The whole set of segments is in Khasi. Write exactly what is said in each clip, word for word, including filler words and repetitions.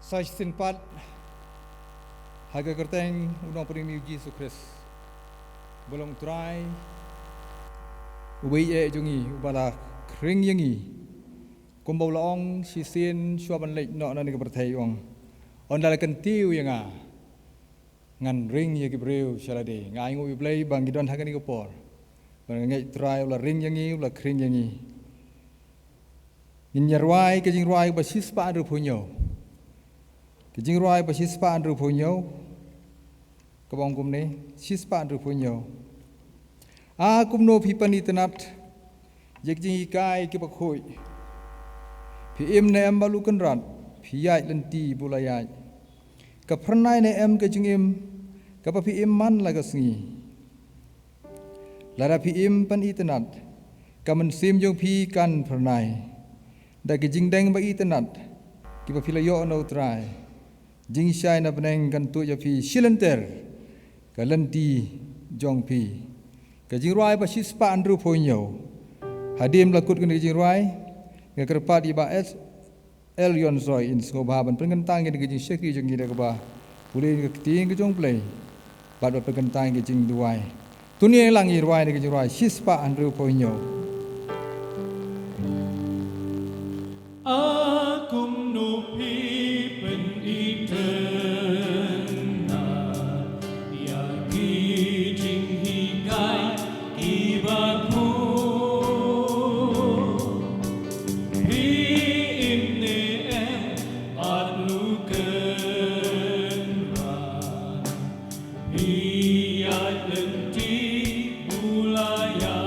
Sa shisien pat ha ka kyrteng u Nongpynim U Jisu Khrist, ba long Trai, uba ïeit jong ngi, uba la khring ïa ngi, kumba u la ong shisien shuwa ban leit noh na kane ka pyrthei, u ong, ynda la kyntiew ïa nga, ngan ring ïa ki briew sha lade. Nga ainguh ïa U Blei ba ngi don ha kane ka por, ba nga ngeit Trai u la ring ïa ngi, u la khring ïa ngi. Ngin ïa rwai ka jingrwai ba shispah hynriewphew hynñiew. Ka jingrwai ba shispah hynriewphew hynñiew, kaba ong kumne, shispah hynriewphew hynñiew. A kumno phi pynitynnad ïa ki jinghikai kiba khuid? Phi im ne em Bah Luh Kynrad, phi ïaid lynti ba u la ïaid? Ka phyrnai ne em ka jingim kaba phi im man la ka sngi? Lada phi im pynitynnad, ka mynsiem jong phi kan phyrnai da ki jingdeng ba itynnad kiba phi la ïoh na U Trai. Jingshai na bneng kan tuid ïa phi shilynter ka lynti jong phi. Ka jingrwai ba shispah hynriewphew hynñiew. Hadien ba la kut kane ka jingrwai, nga kyrpad ïa Bah S L Yon Soi in sngewbha ban pynkyntang ïa ka jingshakri jong ngi da kaba pule ïa ka ktien ka jong U Blei bad ban pynkyntang ïa ka jingduwai. To ngin ïa lang ïa rwai ïa ka jingrwai shispah hynriewphew hynñiew. A kumno phi pynitynnad ïa ki jinghikai kiba khuid? Phi im ne em Bah Luh Kynrad? Phi ïaid lynti ba u la ïaid?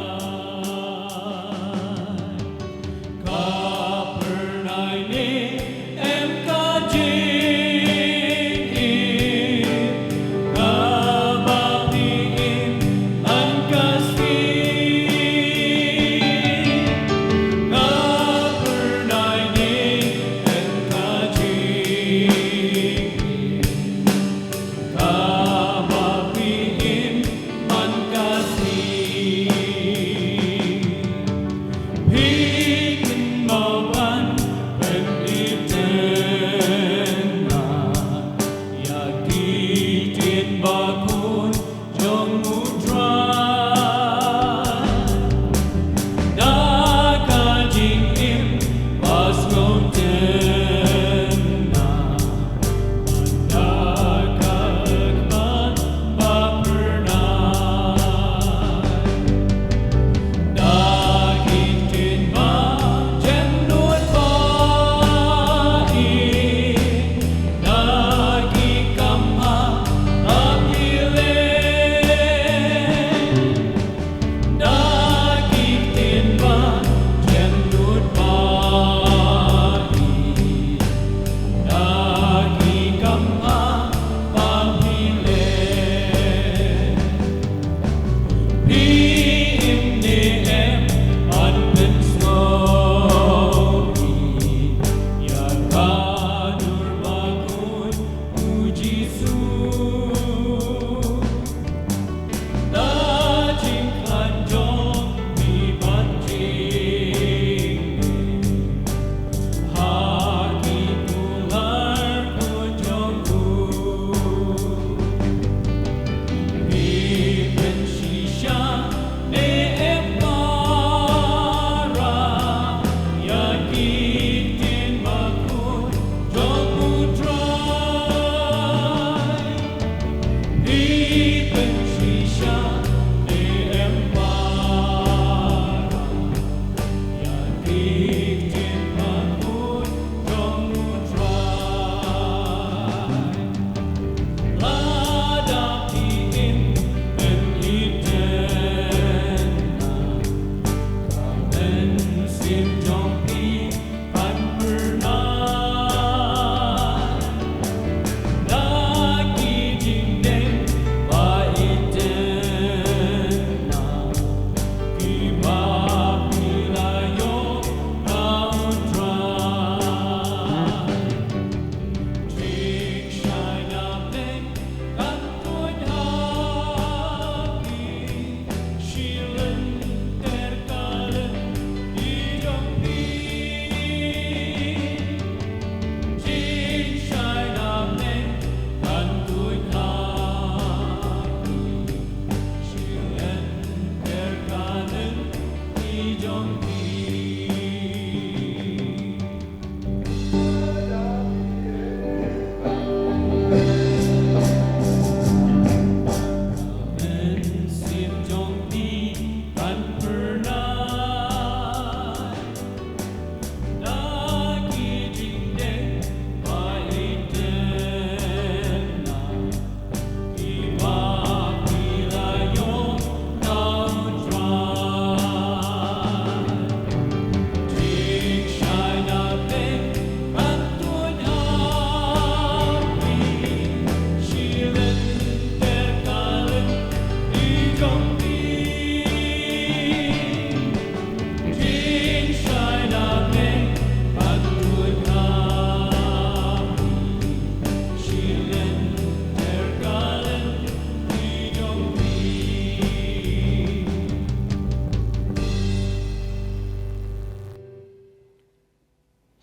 Ka phyrnai ne em ka jingim kaba phi im man ka sngi? Ka phyrnai ne em ka jingim kaba phi im man ka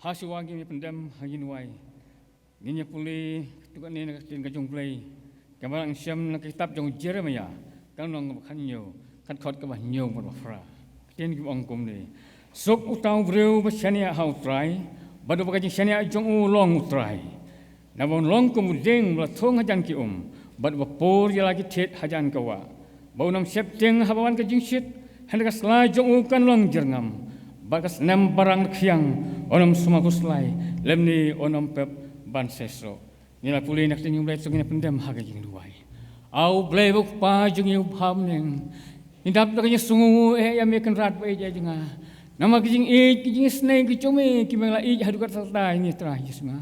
Ha shuwa ngin ïa pyndem ha ïing duwai, ngin ïa pule katto katne na ka ktien ka jong U Blei kaba la shem na ka kitab jong u Jeremiah, ka lynnong kaba khathynñiew, ka dkhot kaba hynñiew bad ba phra. Ka ktien ka ong kumne: Suk uta u briew uba shaniah ha U Trai, bad uba ka jingshaniah jong u long U Trai. Naba un long kum u dieng ba la thung hajan ki um, bad uba pur ïa la ki thied hajan ka wah. Ba un ym sheptieng haba wan ka jingshit, hynrei ka sla jong u kan long jyrngam, bad ka snem ba rangkhiang un ym sumar khuslai, lymne un ym pep ban seisoh. Ngi la pule na ka ktien jong U Blei, to ngin ïa pyndem ha ka jingduwai. A U Blei U Kpa jong ngi uba ha bneng, ngi dap da ka jingsngew eh ïa me Kynrad ba ïeit jong nga. Namar ka jingïeit, ka jingisynei ka jong me kiba ngi la ïeit haduh katta katta, ïa ngi Trai Jisu nga.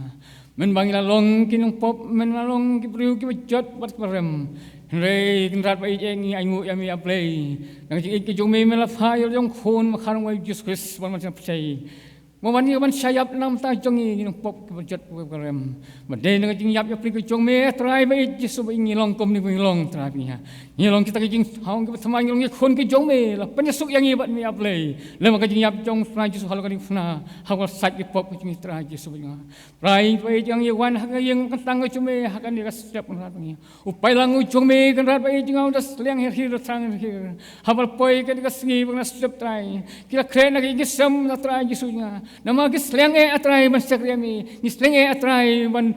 Mynba ngi la long ki nongpop, mynba la long ki briew kiba jot bad kiba rem, hynrei Kynrad ba ïeit, ngi ainguh ïa me, A Blei. Na ka jingïeit ka jong me, me la phah ïa la jong u Khun ba kha nongwei, Jisu Khrist, ban wan sha pyrthei. Ba wan ïa ban shah ïap na ka bynta jong ngi, ngi nongpop kiba jot bad kiba rem. Ba dei na ka jingïap ïapli ka jong me, A Trai ba ïeit Jisu, ba ngi long kumne ba ngi long, Trai ba ngi ha. Ngi long kita ki jingthaw kiba thymmai, ngi long ki khun ki jong me, la pynïasuk ïa ngi bad me, A Blei, lem bad ka jingïap jong u Trai Jisu halor kane ka ding phna, ha kaba la sait ki pop ki jong ngi, Trai Jisu ba ngi ha. Trai ba ïeit, ngi wan ha ka ïing kyntang ka jong me ha kane ka step, Kynrad ba ngi ha. U paidlang u jong me, Kynrad ba ïeit jong nga, u da sliang hir hir, u da thrang hir hir. Haba la poi kane ka sngi ba ngi la step, Trai, ki la khreh na ka ïing ka sem, na Trai Jisu jong nga. Namar ki sliang eh, A Trai, ban shakri ïa me. Ngi sliang eh, A Trai, ban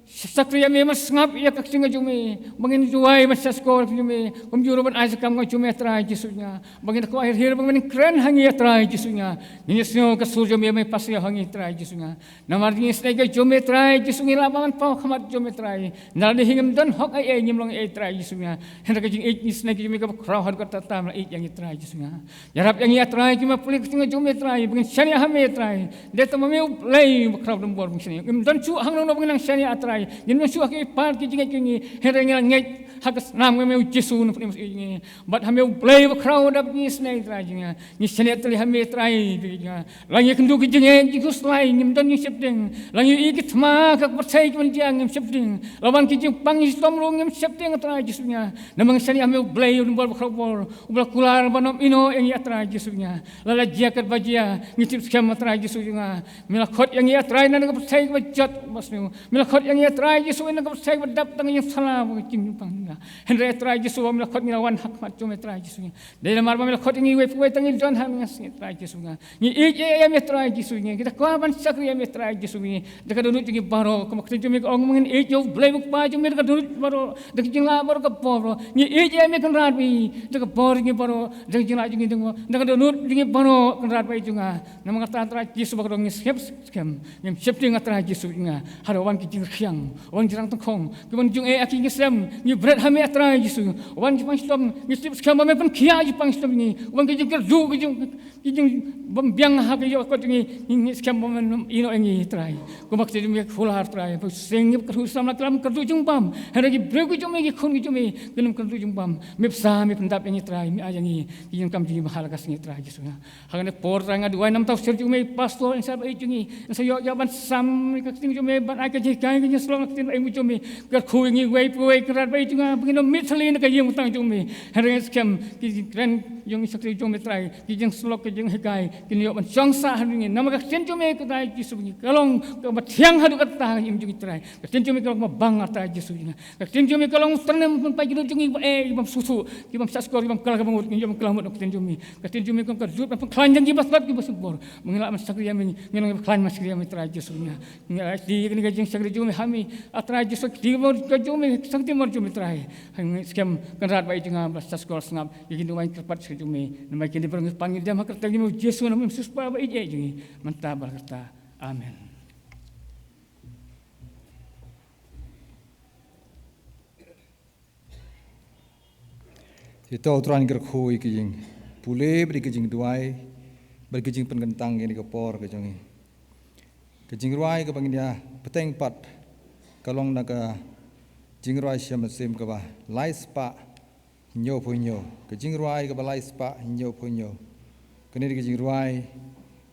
shakri ïa me, ban sngap ïa ka ktien ka jong me, ba ngin duwai ban shahshkor ka jong me. Kumjuh ruh ban ai ka kam ka jong me, Trai Jisu jong nga. Ba ngin da kwah hir hir ba men kren ha ngi, A Trai Jisu jong nga. Ngin ïohsngew ka sur jong me, ba me pastor ha ngi, Trai Jisu jong nga. Namar ka jingisynei ka jong me, Trai Jisu, ngi lah ban paw ha khmat jong me, Trai. Nalor ne hi ngim don hok ei ei, ngim long ei ei, Trai Jisu jong nga. Hynrei ka jingisynei ka jong me kaba khraw haduh katta katta me la ïeit ïa ngi, Trai Jisu jong nga. Ïarap ïa ngi, A Trai, kiba pule ka ktien ka jong me, Trai, ba ngin shaniah ha me, Trai. Dei tang ma me U Blei ba khraw don bor ba ngin shaniah. Ngim don shuh hangno hangno ba ngin nang shaniah, A Trai. Ngim don shuh ha ki par ki jingngeit ki jong ngi. Hynrei ngi la ngeit ha ka snam jong me, U Jisu, u nongpynim basngi jong ngi. Bad ha me U Blei ba khraw da ka jingisynei, Trai jong nga. Ngi shaniah tylli ha me, Trai jong nga. La ngi ïakynduh ki jingngeit jingkhuslai, ngim don jingsheptieng. La ngi ïohi ki thma ka pyrthei kiban jia, ngim sheptieng. La wan ki jingpang jingshitom ruh, ngim sheptieng, A Trai Jisu jong nga. Namar ngi shaniah ha me U Blei, u don bor ba khraw bor, uba la kular ban ym ïehnoh ïa ngi, A Trai Jisu jong nga. La la jia katba jia, ngi tip skhem, A Trai Jisu jong nga. Me la khot ïa ngi, A Trai, na ka pyrthei kaba jot ba sniew. Me la khot ïa ngi, A Trai Jisu, na ka pyrthei kaba dap tang ïa ka jingsala bad ka jingpang jong nga. Hynrei, A Trai Jisu, ba me la khot, ngi la wan ha khmat jong me, A Trai Jisu jong nga. Dei namar ba me la khot ïa ngi iwei pa iwei, tang ngi don hangne, Trai Jisu jong nga. Ngi ïeit ïa me, Trai Jisu jong nga. Ngi da kwah ban shakri ïa me, Trai Jisu jong nga. Da ka dohnud jong ngi baroh, kumba ka ktien jong me ka ong, ba ngin ïeit ïa U Blei U Kpa jong me da ka dohnud baroh, da ka jinglah baroh, ka bor baroh. Ngi ïeit ïa me, Kynrad ba ïeit, da ka bor jong ngi baroh, da ka jinglah jong ngi baroh, da ka dohnud jong ngi baroh, Kynrad ba ïeit jong nga. Namar kata, Trai Jisu, ba ka dei ngi skhem skhem, ngim sheptieng, A Trai Jisu jong nga. Haba wan ki jingrkhiang, wan ki jingrang tyngkhong, ki wan jingeh ha ki ïing ki sem, ngi bret ha me, A Trai Jisu. Wan ki jingshitom, ngi tip skhem ba me pynkhiah ki jingshitom jong ngi. Wan ki jingkyrduh, ki jing, ki jingbymbiang ha ka ïoh ka kot jong ngi, ngi, ngi skhem ba men ïehnoh ïa ngi, Trai. Kumba ka ktien jong me ka kular, Trai, ba shisien ngi kyrduh samla, ki la kyrduh jingbam. Hynrei ki briew ki jong me, ki khun ki jong me, kim kyrduh jingbam. Me bsa, me pyndap ïa ngi, Trai, me ai ïa ngi ki jingdonkam jong ngi ba ha la ka sngi, Trai Jisu jong nga. Ha kane ka por, Trai, nga duwai namar u pastor, in sa ba ïeit jong ngi, in sa ïoh ïa ban sam ïa ka ktien jong me, ban ai ka jinghikai, ka jingsyllok na ka ktien ba ïeit jong me. Kyrkhu ïa ngi iwei pa iwei, Kynrad ba ïeit jong nga, ba ngin ym mih thylli na ka ïing batang jong me. Hynrei ngi skhem ki jingkren jong ngi, shakri jong me, Trai, ki jingsyllok, ki jinghikai, kin ïoh ban shong sah ha ngi. Namar ka ktien jong me, Trai Jisu, ba ngi ka long kaba thiang haduh katta ha ka ïing jong ngi, Trai. Ka ktien jong me ka long kaba bang, A Trai Jisu jong nga. Ka ktien jong me ka long u tyrnem ban pynpaw ki dohnud jong ngi ba eh, ki bym sngewthuh, ki bym shahshkor, ki bym kylla, ki bym mut, ki bym kylla mut, ka ktien jong me. Ka ktien jong me ka long ka dohnud ban pynkhlaiñ jong ngi ba slap, ki ba shukor. Ba ngin lah ban shakri ïa me, ngin long kiba khlaiñ ban shakri ïa me, Trai Jisu jong nga. Ngi la kti ïa kane ka jingshakri jong me ha me, A Trai Jisu, kti bor ka jong me, shakti bor jong me, Trai. Ngi skhem, Kynrad ba ïeit jong nga, ba la shahshkor sngap ïa ki nongwei kyrpad shakri jong me. Namar kine baroh ngi pan ngi dem ha ka kyrteng jong me, U Jisu, u nongpynim siewspah ba ïeit jong ngi, mynta bad ha ka karta. Amen. Te to, U Trai un kyrkhu ïa ki jingpule bad ïa ki jingduwai bad ïa ki jingpynkyntang ïa kane ka por ka jong ngi. Ka jingrwai kaba ngin ïa bteng pat ka long na ka Jingrwai Shem Mynsiem kaba lai spah hynñiewphew hynñiew. Ka Jingrwai kaba lai spah hynñiewphew hynñiew. Kane dei ka jingrwai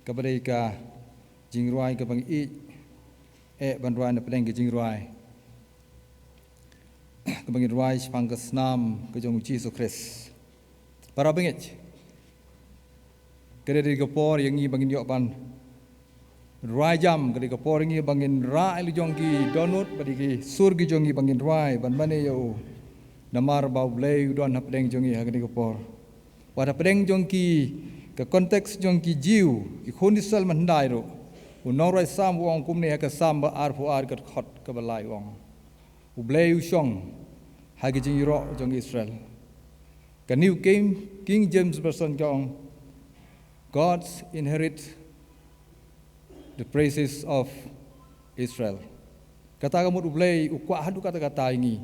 kaba dei ka jingrwai kaba ngi ïeit eh ban rwai na pdeng ka jingrwai kaba ngin rwai shaphang ka snam ka jong U Jisu Khrist. Para bangeit, ka dei ka por ïa ngi ba ngin ïoh ban rwai jam, ka dei ka por ngi ba ngin rah ïa la jong ki dohnud, bad ïa ki sur ki jong ngi ba ngin rwai ban mane ïa u. Namar ba U Blei u don hapdeng jong ngi ha kane ka por. Wat hapdeng jong ki, ka context jong ki Jiw, ki khun Israel mynhyndai ruh, u nongrwai Salm u ong kumne ha ka Salm ba arphew ar ka dkhot kaba lai u ong: U Blei u shong ha ki jingïaroh jong Israel. Ka New King, King James Version ka ong, "God's inherit the praises of Israel." Kata ka mut U Blei u kwah haduh katta katta ïa ngi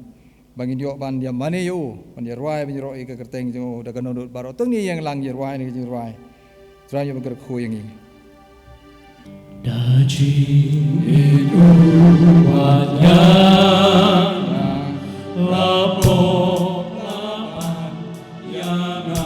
ba ngin ïoh ban ïa mane ïa u, ban ïa rwai, ban ïa ïaroh ïa ka kyrteng jong u da ka dohnud baroh. To ngin ïeng lang ïa rwai ne ka jingrwai. Trai ïa ban kyrkhu ïa ngi. Da jingïeit u wan ïa nga, la pop la pan ïa nga.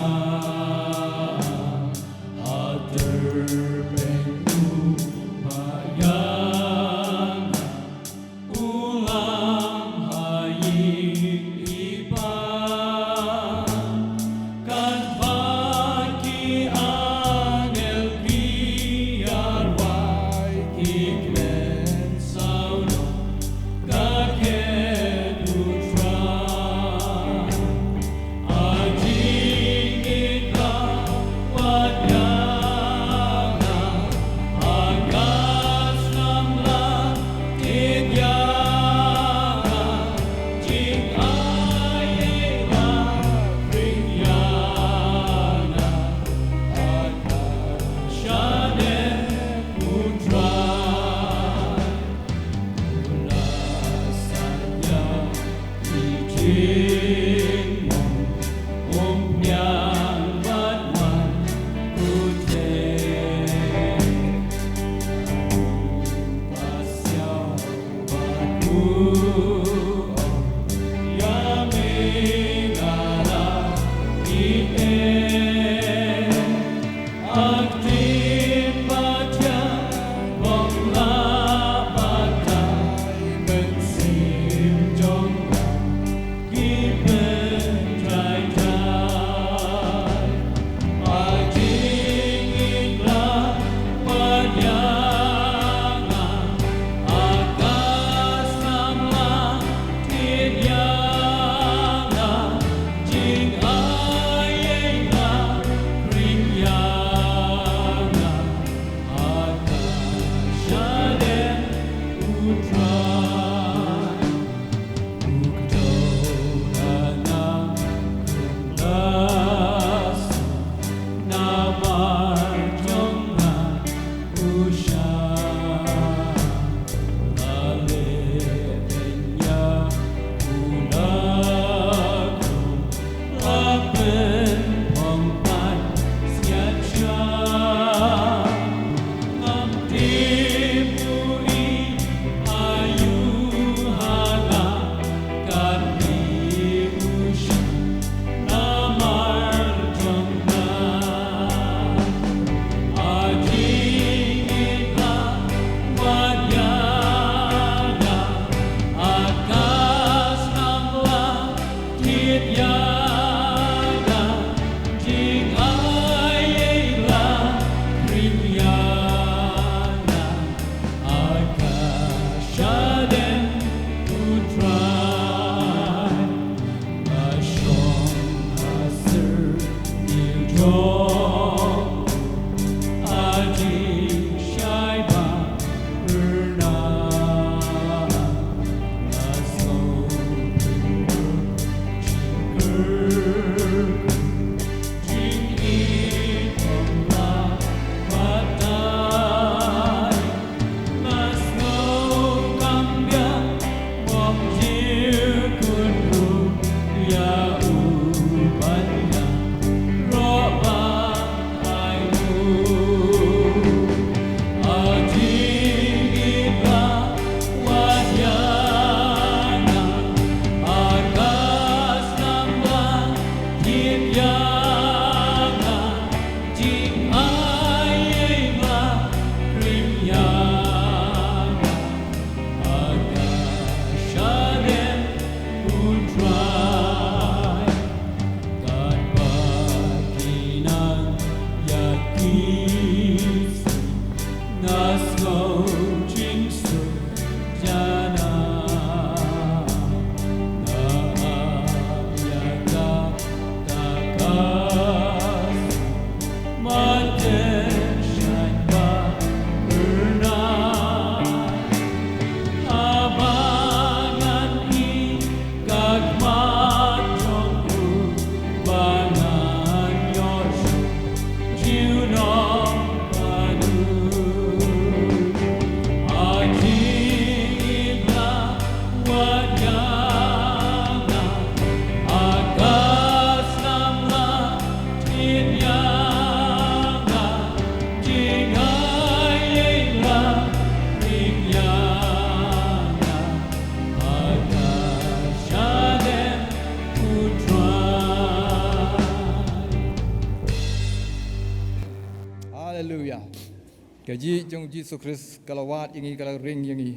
Ka jingïeit jong u Jisu Khrist ka la wad ïa ngi, ka la ring ïa ngi.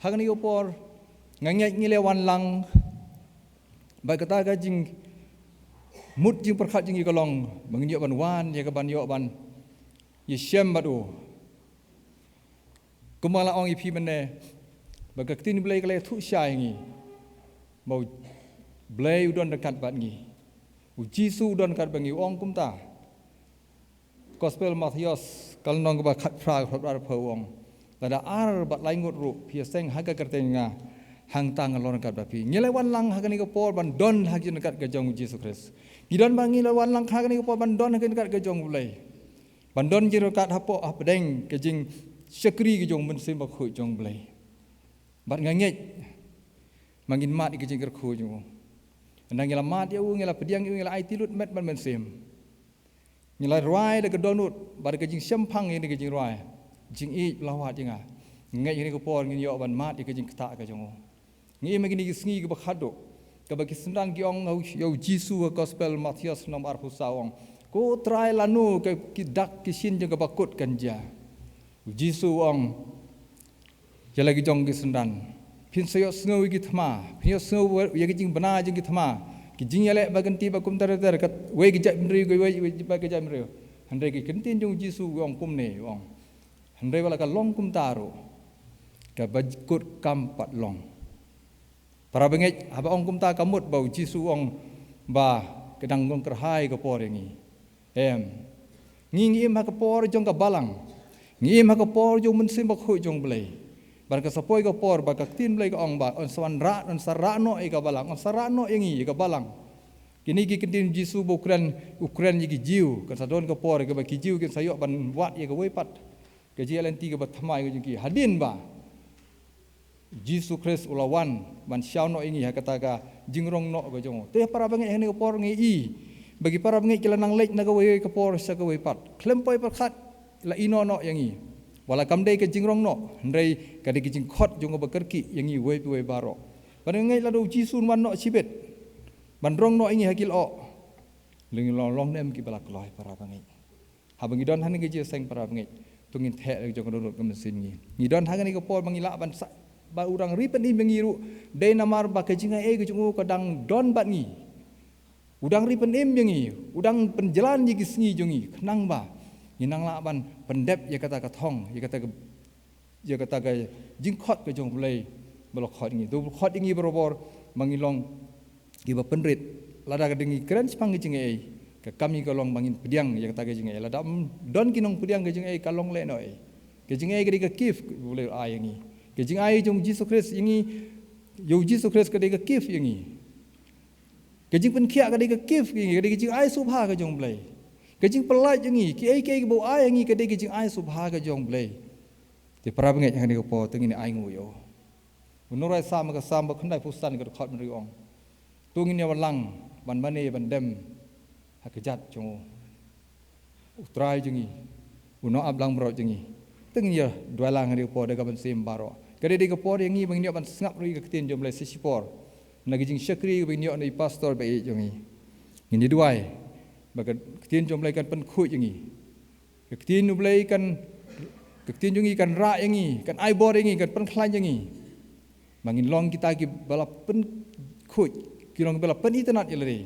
Ha kane ka por nga ngeit ngi la wan lang bad kata ka jingmut jingpyrkhat jong ngi ka long ba ngin ïoh ban wan ïa ka ban ïoh ban ïashem bad u. Kumba la ong ïa phi mynne ba ka ktien Blei ka la ïathuh shai ïa ngi ba u Blei u don ryngkat bad ngi. U Jisu u don ryngkat bad ngi, u ong kumta. Gospel Mathaios ka lynnong kaba khatphra, khatphra u ong, lada ar bad lai ngut ruh phi ïaseng ha ka kyrteng nga, hangta ngan long ryngkat bad phi. Ngi la wan lang ha kane ka por ban don ha ka jingryngkat ka jong u Jisu Khrist. Ngi don ba ngi la wan lang ha kane ka por ban don ha ka jingryngkat ka jong u Blei. Ban don jingryngkat hapoh hapdeng ka jingshakri ka jong u Mynsiem Bakhuid jong u Blei. Bad nga ngeit ba ngin mad ïa ka jingkyrkhu jong u. Ynda ngi la mad ïa u, ngi la pdiang ïa u, ngi la aiti lut met bad mynsiem. Ngi la rwai da ka dohnud bad da ka jingshemphang ïa ka jingrwai. Jingïeit la wad ïa nga. Nga ngeit ïa kane ka por ngin ïoh ban mad ïa ka jingktah ka jong u. Ngi im ha kine ki sngi kiba khatduh, kaba ki synran ki ong ïa u Jisu ha Gospel Mathaios nombar arphew saw u ong, "Ko Trai, lano ka ki dak ki shin jong kaba kut kan jia?" U Jisu u ong ïa la ki jong ki synran, "Phin sa ïohsngew ïa ki thma, phin ïohsngew ïa ki jingbna jong ki thma, ki jingïaleh ba kynti ba kumta ter ter, kawei ka jaitbynriew, kawei ka jaitbynriew." Hynrei ki ktien jong u Jisu u ong kumne, u ong, "Hynrei wat la ka long kumta ruh, kaba kut kam pat long." Para bangeit, haba ong kumta ka mut ba u Jisu u ong ba ka dang long kyrhai ka por ïa ngi? Em. Ngi ngi im ha ka por jong ka balang. Ngi im ha ka por jong u Mynsiem Bakhuid jong u Blei. Bad ka sa poi ka por ba ka ktien Blei ka ong ba yn sa wanrah, yn sa rah noh ïa ka balang, yn sa rah noh ïa ngi ïa ka balang. Kine ki ktien Jisu ba u kren, u kren ïa ki Jiw, kan sa don ka por kaba ki Jiw kin sa ïoh ban wad ïa kawei pat ka jingïaid lynti kaba thymmai ka jong ki. Hadien ba Jisu Khrist u la wan ban shaw noh ïa ngi ha kata ka jingrong noh ka jong u. Te para bangeit, ha kane ka por ngi i ba ki para bangeit ki la nang leit na kawei ka por sha kawei pat. Khlem poi pyrkhat la ïehnoh noh ïa ngi. Wat la kam dei ka jingrong noh, hynrei ka dei ka jingkhot jong u ba kyrkieh ïa ngi uwei pa uwei baroh. Bad nga ngeit lada u Jisu un wan noh shibit ban rong noh ïa ngi ha ki lyoh, lada ngi long, long ne em kiba la kloi, para bangeit? Haba ngi don ha kane ka jingïaseng, para bangeit, to ngin theh la ka jong ka dohnud ka mynsiem ngi. Ngi don ha kane ka por ba ngi lah ban sah, ba u dang ri pynim ïa ngi ruh, dei namar ba ka jingaiei ka jong u ka dang don bad ngi. U dang ri pynim ïa ngi, u dang pynjlan ïa ki sngi jong ngi, khnang ba ngin nang lah ban pyndep ïa kata ka thong, ïa kata ka ïa kata ka jingkhot ka jong u Blei ba la khot ïa ngi. To khot ïa ngi barabor ba ngin long kiba pynrit. Lada ka dei ngi kren shaphang ka jingaiei, ka kam ïa ngi ka long ba ngin pdiang ïa kata ka jingaiei. Lada ym don ki nongpdiang ka jingaiei, ka long lehnohei? Ka jingaiei ka dei ka gift ka u Blei u ai ïa ngi. Ka jingai jong u Jisu Khrist ïa ngi, ïa u Jisu Khrist ka dei ka gift ïa ngi. Ka jingpynkhiah ka dei ka gift ïa ngi, ka dei ka jingai sngewbha ka jong u Blei. Ka jingpyllait ïa ngi, kiei kiei kiba u ai ïa ngi, ka dei ka jingai sngewbha ka jong u Blei. Te para bangeit, ha kane ka por to ngin ai nguh ïa u. U nongrwai Salm, ka Salm ba khyndaiphew san, ka dkhot hynriew u ong, to ngin ïa wan lang ban mane ban dem ha ka kjat jong u, u Trai jong ngi, u nongap langbrot jong ngi. To ngin ïa duwai lang ha kane ka por da ka mynsiem baroh. Ka dei, dei ka por ïa ngi ba ngin ïoh ban sngap ruh ïa ka ktien jong u Blei sa shipor na ka jingshakri ba ngin ïoh na i pastor ba ïeit jong ngi. Ngin ïa duwai ba ka ktien jong u Blei kan pynkhuid ïa ngi. Ka ktien u Blei kan, ka ktien jong ngi kan rah ïa ngi, kan ai bor ïa ngi, kan pynkhlaiñ ïa ngi. Ba ngin long kita kiba la pynkhuid, ki long kiba la pynitynnad ïa lade.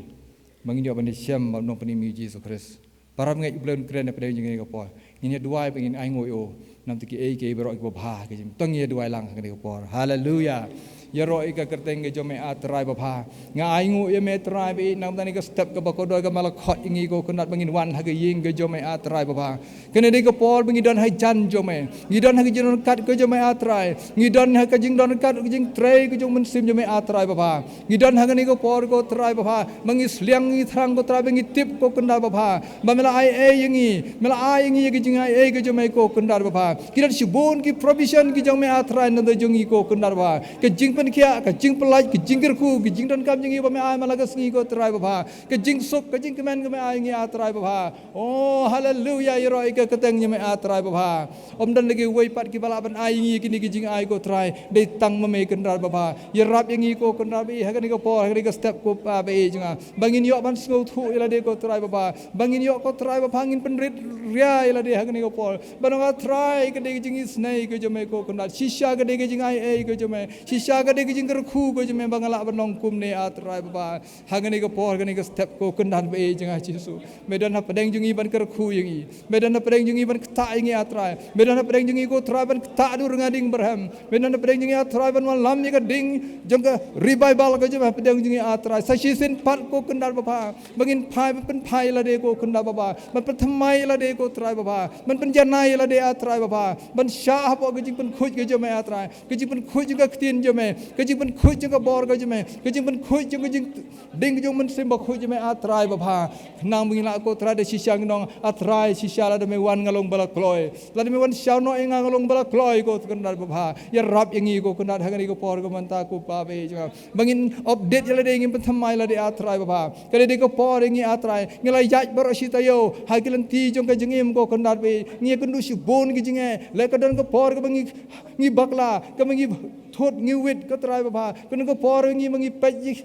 Ba ngin ïoh ban ïashem bad u Nongpynim ngi Jisu Khrist. Para bangeit, u Blei un kren hapdeng jong ngi ha kane ka por. Ngin ïa duwai ba ngin ai nguh ïa u. Namar kiei kiei baroh kiba bha ha ka jingim. To ngin ïa duwai lang ha kane ka por. Haleluya. Ïaroh ïa ka kyrteng ka jong me, A Trai babha. Nga ai nguh ïa me, Trai ba ïeit, namar kane ka step kaba kordor kaba me la khot ïa ngi, ko Kynrad, ba ngin wan ha ka ïing ka jong me, A Trai babha. Kane dei ka por ba ngi don ha jan jong me. Ngi don ha ka jingdon ryngkat ka jong me, A Trai. Ngi don ha ka jingdon ryngkat ka jingtrei ka jong u Mynsiem jong me, A Trai babha. Ngi don ha kane ka por, ko Trai babha, ba ngi sliang, ngi thrang, ko Trai, ba ngi tip, ko Kynrad babha, ba me la ai ei ïa ngi, me la ai ïa ngi ïa ka jingaiei ka jong me, ko Kynrad babha. Ki don shibun ki provision ki jong me, A Trai, na bynta jong ngi ko Kynrad babha. Ka jingpynkhiah, ka jingpyllait, ka jingkyrkhu, ka jingdonkam jong ngi ba me ai man la ka sngi ko Trai babha. Ka jingsuk, ka jingkmen ka me ai ngi, A Trai babha. Oh, haleluya, ïaroh ïa ka kyrteng jong me, A Trai babha. Ym don la kiwei pat kiba lah ban ai ngi kine ki jingai ko Trai, dei tang ma me Kynrad babha. Ïarap ïa ngi ko Kynrad ba ïeit ha kane ka por, ha kane ka step ko Pa ba ïeit jong nga. Ba ngin ïoh ban sngewthuh ïa lade ko Trai babha. Ba ngin ïoh ko Trai babha, ngin pynrit ria ïa lade ha kane ka por. Ba nang, A Trai, ka dei ka jingisynei ka jong me ko Kynrad. Shisha ka dei ka jingai ei ka jong me. Shisha ka dei ka jingkyrkhu ka jong me ba nga lah ban long kumne, A Trai babha. Ha kane ka por, kane ka step ko Kynrad ba ïeit jong nga Jisu. Me don hapdeng jong ngi ban kyrkhu ïa ngi. Me don hapdeng jong ngi ban ktah ïa ngi, A Trai. Me don hapdeng jong ngi ko Trai ban ktah dur nga ding berhem. Me don hapdeng jong ngi, A Trai, ban wallam ïa ka ding jong ka revival ka jong hapdeng jong ngi, A Trai. Sa shisien pat ko Kynrad babha. Ba ngin phai, ban pynphai ïa lade ko Kynrad babha. Ban pynthymmai ïa lade ko Trai babha. Ban pynjanai ïa lade, A Trai babha. Ban shah hapoh ka jingpynkhuid ka jong me, A Trai. Ka jingpynkhuid jong ka ktien jong me. Ka jingpynkhuid jong ka bor ka jong me. Ka jingpynkhuid jong ka jing ding ka jong u Mynsiem Bakhuid jong me, A Trai babha. Khnang ba ngin lah ko Trai da shisha ngin ong, A Trai, shisha lada me wan nga long ba la kloi. Lada me wan shaw noh ïa nga, nga long ba la kloi ko Kynrad babha. Ïarap ïa ngi ko Kynrad ha kane ka por ka mynta ko Pa ba ïeit jong nga. Ba ngin update ïa lade, ngin pynthymmai ïa lade, A Trai babha. Ka dei ka por ïa ngi, A Trai. Ngi la ïaid baroh shi taïew ha ki lynti jong ka jingim ko Kynrad ba ïeit. Ngi ïakynduh shibun ki jingeh. Leh ka don ka por kaba ngi, ngi bakla, kaba ngi thut, ngi wit ko Trai babha. Ka don ka por ïa ngi ba ngi peit ïa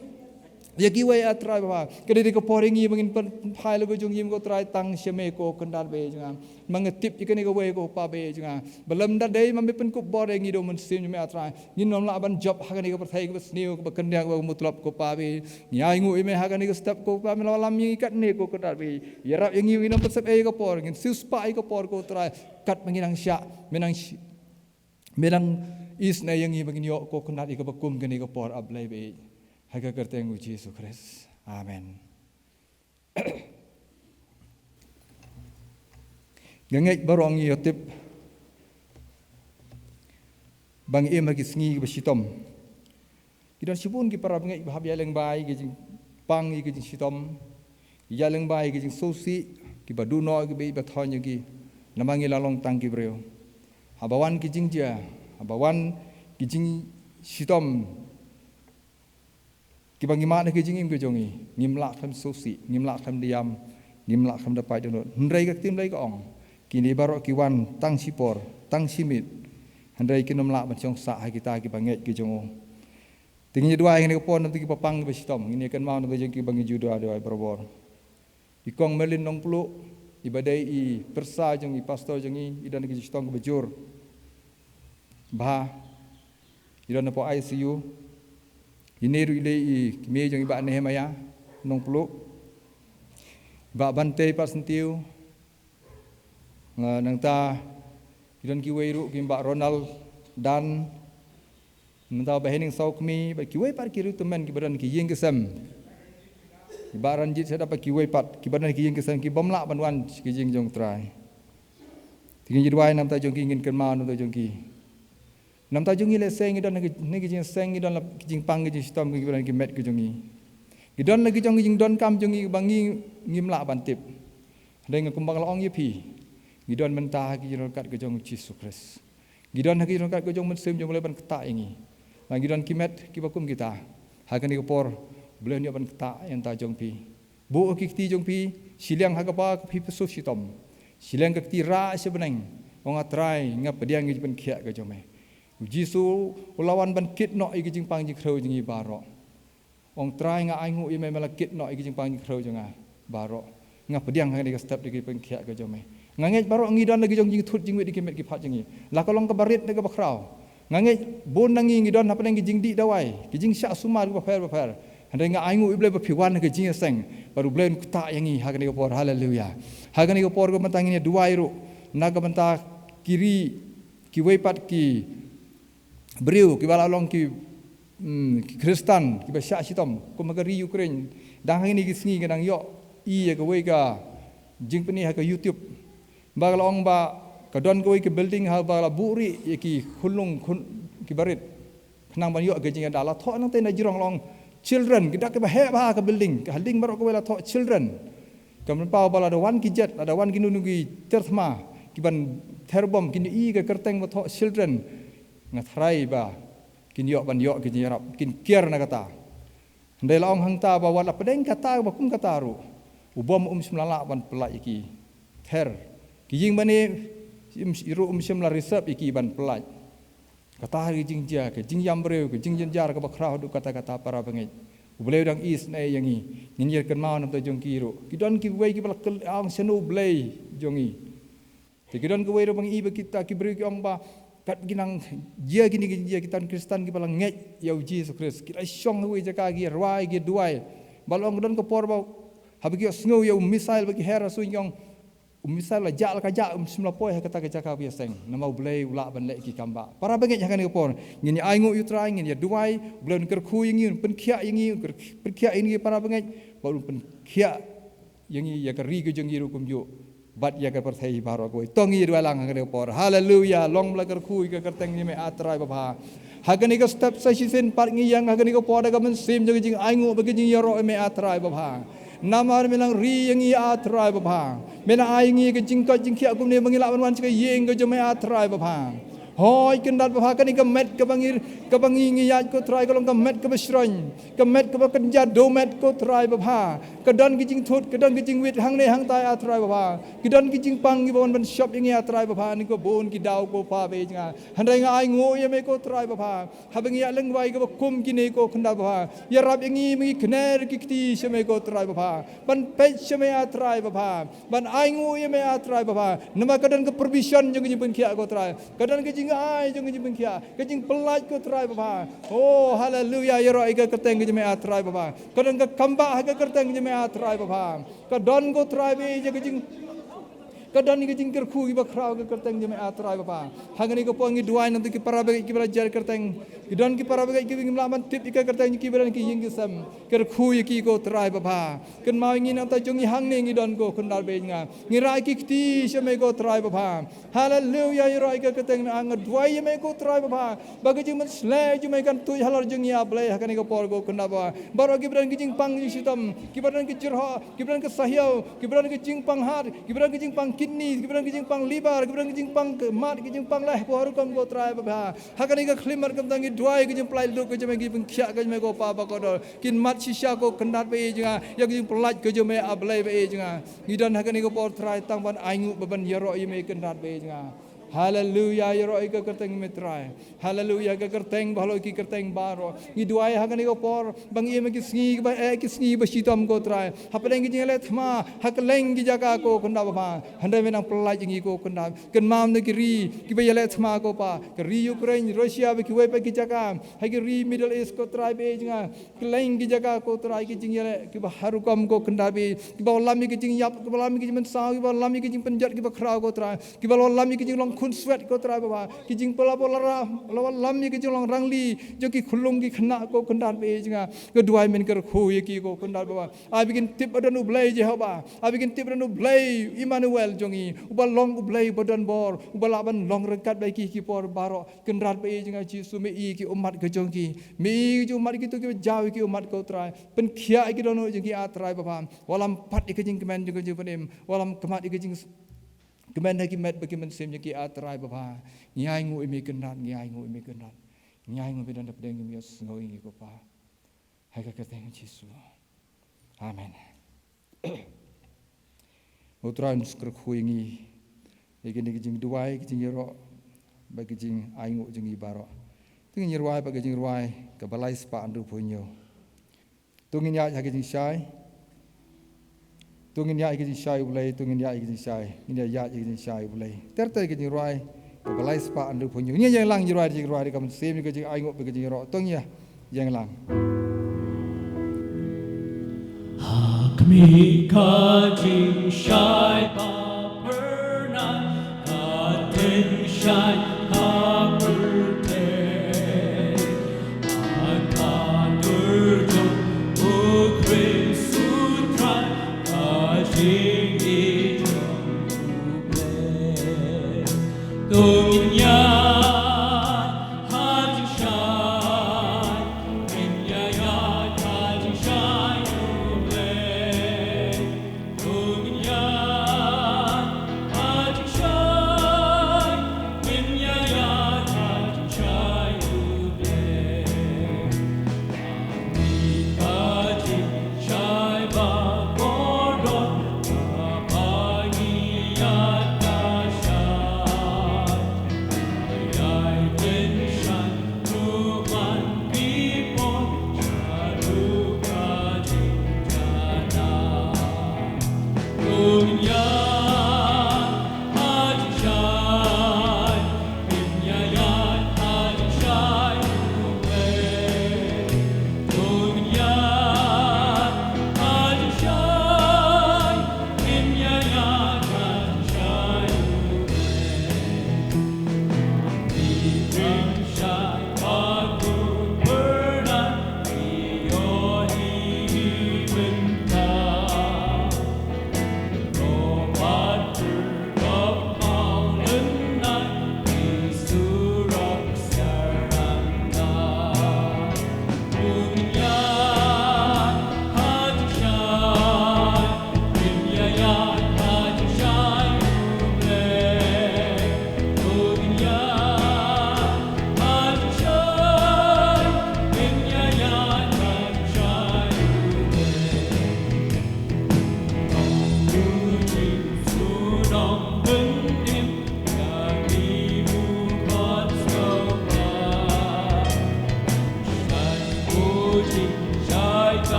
ïa kiwei, A Trai babha. Ka dei ka por ïa ngi ba ngin pyn-, pynphai la ka jong ngi ko Trai tang sha me ko Kynrad ba ïeit jong nga. Ma nga tip ïa kane kawei ko Pa ba ïeit jong nga. Ba lymda dei ma me pynkup bor ïa ngi da u Mynsiem jong me, A Trai, ngin ym lah ban jop ha kane ka pyrthei kaba sniew, kaba kyndiang, kaba mutlop ko Pa ba ïeit. Ngi ainguh ïa me ha kane ka step ko Pa, me la wallam ïa ngi katne ko Kynrad ba ïeit. Ïarap ïa ngi, ngin ym pynsyep ei ka por, ngin siewspah ei ka por ko Trai. Katba ngi nang shah, me nang shi-, me nang isynei ïa ngi ba ngin ïoh ko Kynrad ïa kaba kum kane ka por, A Blei ba ïeit. Ha ka kyrteng u Jisu Khrist. Amen. Nga ngeit baroh ngi ïoh tip ba ngi im ha ki sngi kiba shitom. Ki don shibun ki para bangeit ba hap ïalyngba ïa ki jingpang, ïa ki jingshitom, ïalyngba ïa ki jingsngewsih, kiba duh noh, kiba ïeit ba thoh ïa ki. Namar ngi la long tang ki briew. Haba wan ki jingjia, haba wan ki jingshitom, kiba ngi mad ha ki jingim ki jong ngi, ngim lah khlem sngewsih, ngim lah khlem da ïam, ngim lah khlem da pait dohnud. Hynrei ka ktien Blei ka ong, kine baroh ki wan tang shipor, tang shi miet. Hynrei kin ym lah ban shong sah ha kita kiba ngeit ki jong u. Te ngin ïa duwai ha kane ka por namar ki bapang kiba shitom, ngin ïa kynmaw namar jong kiba ngi ju duwai duwai barabor. I Kong Merlin Nongpluh, iba dei i pyrsa jong i pastor jong ngi, i don ha ki jingshitom kiba jur bha. I don hapoh I C U. Ine ruh i lei i kmie jong i Bah Nehemiah Nongpluh. Bah Bantei Patsyntiew. Nga nangta i don kiwei ruh ki Bah Ronald Dan. Nangta Bah Henning Sawkmie, bad kiwei pat ki riewtymmen kiba don ki ïing ki sem. Bah Ranjit Shadap bad kiwei pat kiba don ki ïing ki sem, kibym lah ban wan sha ki jing jong u Trai. Te ngin ïa duwai namar jong ki, ngin kynmaw namar jong ki. Namar jong ngi lehse ngi don ha ki, ha ki jingseng, ngi don la ki jingpang, ki jingshitom, kiba don ki met ki jong ngi. Ngi don la ki jong ki jingdonkam jong ngi ba ngi, ngim lah ban tip. Hynrei nga kumba nga la ong ïa phi, ngi don mynta ha ki jingryngkat ka jong u Jisu Khrist. Ngi don ha ki jingryngkat ka jong u Mynsiem jong u Blei ban ktah ïa ngi. Ngi don ki met kiba kum kita. Ha kane ka por, u Blei un ïoh ban ktah ïa nta jong phi. Buh ha ki kti jong phi, shiliang ha kaba phi pyrshah shitom. Shiliang ka kti rah sha bneng. Ong, A Trai, nga pdiang ïa ka jingpynkhiah ka jong me. U Jisu u la wan ban kit noh ïa ki jingpang jingkhrew jong ngi baroh. Ong, Trai, nga ainguh ïa me, me la kit noh ïa ki jingpang jingkhrew jong nga baroh. Nga pdiang ha kane ka step da ka jingpynkhiah ka jong me. Nga ngeit baroh ngi don la ki jong ki jingthut jingwit ha ki met ki phad jong ngi, la ka long kaba rit ne kaba khraw. Nga ngeit bun na ngi ngi don hapdeng ki jingdih dawai, ki jingshah sumar kiba pher bapher. Hynrei nga ainguh, U Blei, ba phi wan ha ka jingïaseng, bad U Blei un ktah ïa ngi ha kane ka por. Haleluya. Ha kane ka por ka mynta ngin ïa duwai ruh na ka bynta ki ri, kiwei pat ki briew kiba la long ki, mm, ki Khristan kiba shah shitom, kum ha ka ri Ukraine. Dang ha kine ki sngi nga dang ïohi ïa kawei ka jingpyni ha ka YouTube, ba ka la ong ba ka don kawei ka building haba la buhrieh ïa ki khunlung khun, kiba rit, khnang ban ïoh ka jingïada. La thoh nangta na jrong, la ong children, ki dak kiba heh bha ha ka building, ka ha ding baroh kawei la thoh children. Ka mut paw ba lada wan ki jet, lada wan kino kino ki tyrthma, ki ban Ther bom, kin ïohi ka kyrteng ba thoh children. Nga tharai ba kin ïoh ban ïoh ki jingïarap, kin kiar na kata. Hynrei la ong hangta ba wat la pdeng kata ba kum kata ruh, u bom um shym la lah ban pyllait ïa ki. Ther, ki ïing mane, um, ruh um shym la reserve ïa ki ban pyllait. Kata hi ka jingjia, ka jingïam briew, ka jingjynjar kaba khraw haduh katta katta para bangeit. U Blei u dang isynei ïa ngi. Ngin ïa kynmaw na bynta jong ki ruh. Ki don kiwei kiba la kyl-, ong shano U Blei jong ngi. Te ki don kiwei ruh ba ngi i ba kita ki briew ki ong ba kat ki nang jia kine ki jia, kita ki Khristan kiba la ngeit ïa U Jisu Khrist. Ki la shong ha kawei jaka, ki rwai, ki duwai. Ba la ong don ka por ba haba ki sngew ïa u missile ba ki her ha suiñ, ki ong, u missile la jah la ka jah, um shym la poi ha kata ka jaka ba ïaseng. Namar U Blei u lah ban leh ki kam ba. Para bangeit, ha kane ka por ngin ïa ainguh ïa U Trai, ngin ïa duwai, U Blei un kyrkhu ïa ngi, un pynkhiah ïa ngi, un kyr-, pynkhiah ïa ngi para bangeit, bad un pynkhiah ïa ngi, ïa ka ri ka jong ngi ruh kumjuh, bad ïa ka pyrthei baroh kawei. To ngin ïa duwai lang ha kane ka por. Haleluya. Long ba la kyrkhu ïa ka kyrteng jong me, A Trai babha. Ha kane ka step sa shisien pat ngi ïeng ha kane ka por da ka mynsiem jong ka jingainguh bad ka jingïaroh ïa me, A Trai babha. Namar me nang ri ïa ngi, A Trai babha. Me nang ai ïa ngi ka jingkoit jingkhiah kumne ba ngin lah ban wan sha ka ïing ka jong me, A Trai babha. Hooid Kynrad babha, kane ka met kaba ngi, kaba ngi ngi ïaid, ko Trai, ka long ka met kaba shroiñ, ka met kaba kynja dewmet, ko Trai babha. Ka don ki jingthut, ka don ki jingwit hangne hangtai, A Trai babha. Ki don ki jingpang kiba wan ban shop ïa ngi, A Trai babha, ha kaba bun ki daw, ko Pa bad jong nga. Hynrei nga ainguh ïa me, ko Trai babha. Haba ngi ïaid lyngba kaba kum kine, ko Kynrad babha, ïarap ïa ngi, ba ngi kner ki kti sha me, ko Trai babha, ban peit sha me, A Trai babha, ban ainguh ïa me, A Trai babha. Namar ka don ka provision jong ka jingpynkhiah, ko Trai. Ka don ka jingai jong ka jingpynkhiah, ka jingpyllait, ko Trai babha. Oh, haleluya, ïaroh ïa ka kyrteng ka jong me, A Trai babha. Ka don ka kambah ha ka kyrteng ka jong me, A Trai babha. Ka don, ko Trai, ba ïa ka jing Ka don ka jingkyrkhu kiba khraw ha ka kyrteng jong me, A Trai babha. Ha kane ka por ngi duwai na bynta ki para bangeit kiba la jer kyrteng. Ki don ki para bangeit kiba ngim lah ban tip ïa ka kyrteng, kiba don ki ïing ki sem. Kyrkhu ïa ki, ko Trai babha. Kynmaw ïa ngi, nangta jong ngi hangne ngi don, ko Kynrad bad jong nga. Ngi rah ki kti sha me, ko Trai babha. Haleluya, ïaroh ïa ka kyrteng, nga duwai ïa me, ko Trai babha. Ba ka jingmynshlei jong me kan tuid halor jong ngi, A Blei, ha kane ka por, ko Kynrad babha. Baroh kiba don ki jingpang jingshitom, kiba don ki jyrhoh, kiba don ki sahiaw, kiba don ki jingpang heart, kiba don ki jingpang kidney, kiba don ki jingpang liver, kiba don ki jingpang mat, ki jingpang leh, baroh rukom, ko Trai babha. Ha kane ka khyllipmat kumta ngi duwai ka jingpyllait lut ka jong me, ka jingpynkhiah ka jong me, ko Pa bakordor. Kin mat shisha, ko Kynrad bad jong nga, ïa ka jingpyllait ka jong me, A Blei bad jong nga. Ngi don ha kane ka por, Trai, tang ban ainguh bad ban ïaroh ïa me, Kynrad bad jong nga. Haleluya, ïaroh ïa ka kyrteng me, Trai. Haleluya, ka kyrteng ba halor ki kyrteng baroh. Ngi duwai ha kane ka por ba ngi im ha ki sngi ba, eh, ki sngi ba shitom, ko Trai. Hapdeng ki jingïaleh thma ha kylleng ki jaka, ko Kynrad babha. Hynrei me nang pyllait ïa ngi, ko Kynrad. Kynmaw na ki ri kiba ïaleh thma, ko Pa. Ka ri Ukraine, Russia, bad kiwei pat ki jaka. Ha ki ri Middle East, ko Trai bad jong nga. Kylleng ki jaka, ko Trai, ki jingïaleh kiba har rukom, ko Kynrad bad, kiba wallam ïa ki jingïap, kiba wallam ïa ki jingmynsaw, kiba wallam ïa ki jingpynjot kiba khraw, ko Trai. Kiba wallam ïa ki jinglong khunswet, ko Trai babha. Ki jingpyllait, ba la ra-, la wallam ïa ki jinglong rangli jong ki khunlung ki khynnah, ko Kynrad bad jong nga. Nga duwai men kyrkhu ïa ki, ko Kynrad babha. Ai ba kin tip ba don U Blei Jehobah. Ai ba kin tip ba don U Blei Immanuel jong ngi. Uba long U Blei uba don bor. Uba lah ban long ryngkat bad ki ha ki por baroh. Kynrad bad jong nga Jisu, me ïohi ki ummat ka jong ki. Me ïohi ki ummat, kito kiba jaw ïa ki ummat, ko Trai. Pynkhiah ïa ki dohnud jong ki, A Trai babha. Wallam pat ïa ka jingkmen jong ka jingpynim. Wallam khmat ïa ka jingkmen ha ki met bad ki mynsiem jong ki, A Trai babha. Ngi ainguh ïa me Kynrad, ngi ainguh ïa me Kynrad. Ngi ainguh ïa me, don da pdeng jong me, ïohsngew ïa ngi, ko Pa. Ha ka kyrteng Jisu. Amen. Ko Trai, un kyrkhu ïa ngi ïa kine ki jingduwai, ki jingïaroh bad ki jingainguh jong ngi baroh. To ngin ïa rwai bad ka jingrwai kaba lai spah hynriewphew hynñiew. To ngin ïaid ha ka jingshai. To ngin ïaid ha ka jingshai U Blei, to ngin ïaid ha ka jingshai. Ngin ïa ïaid ha ka jingshai U Blei. Ter ter ka jingrwai kaba lai spah hynriewphew hynñiew. Ngin ïa ïeng lang, ïa rwai, ïa rwai, ka mynsiem, ka jingainguh bad ka jingïaroh. To ngin ïa ïeng lang. Ha khmih ka jingshai ba phyrnai, ka jingshai ka pyrthei, ha ka dur jong U Khrist U Trai, ka jingïeit jong U Blei. To ngin ïaid ha jingshai, ngin ïaid ha jingshai U Blei. To ngin ïaid ha jingshai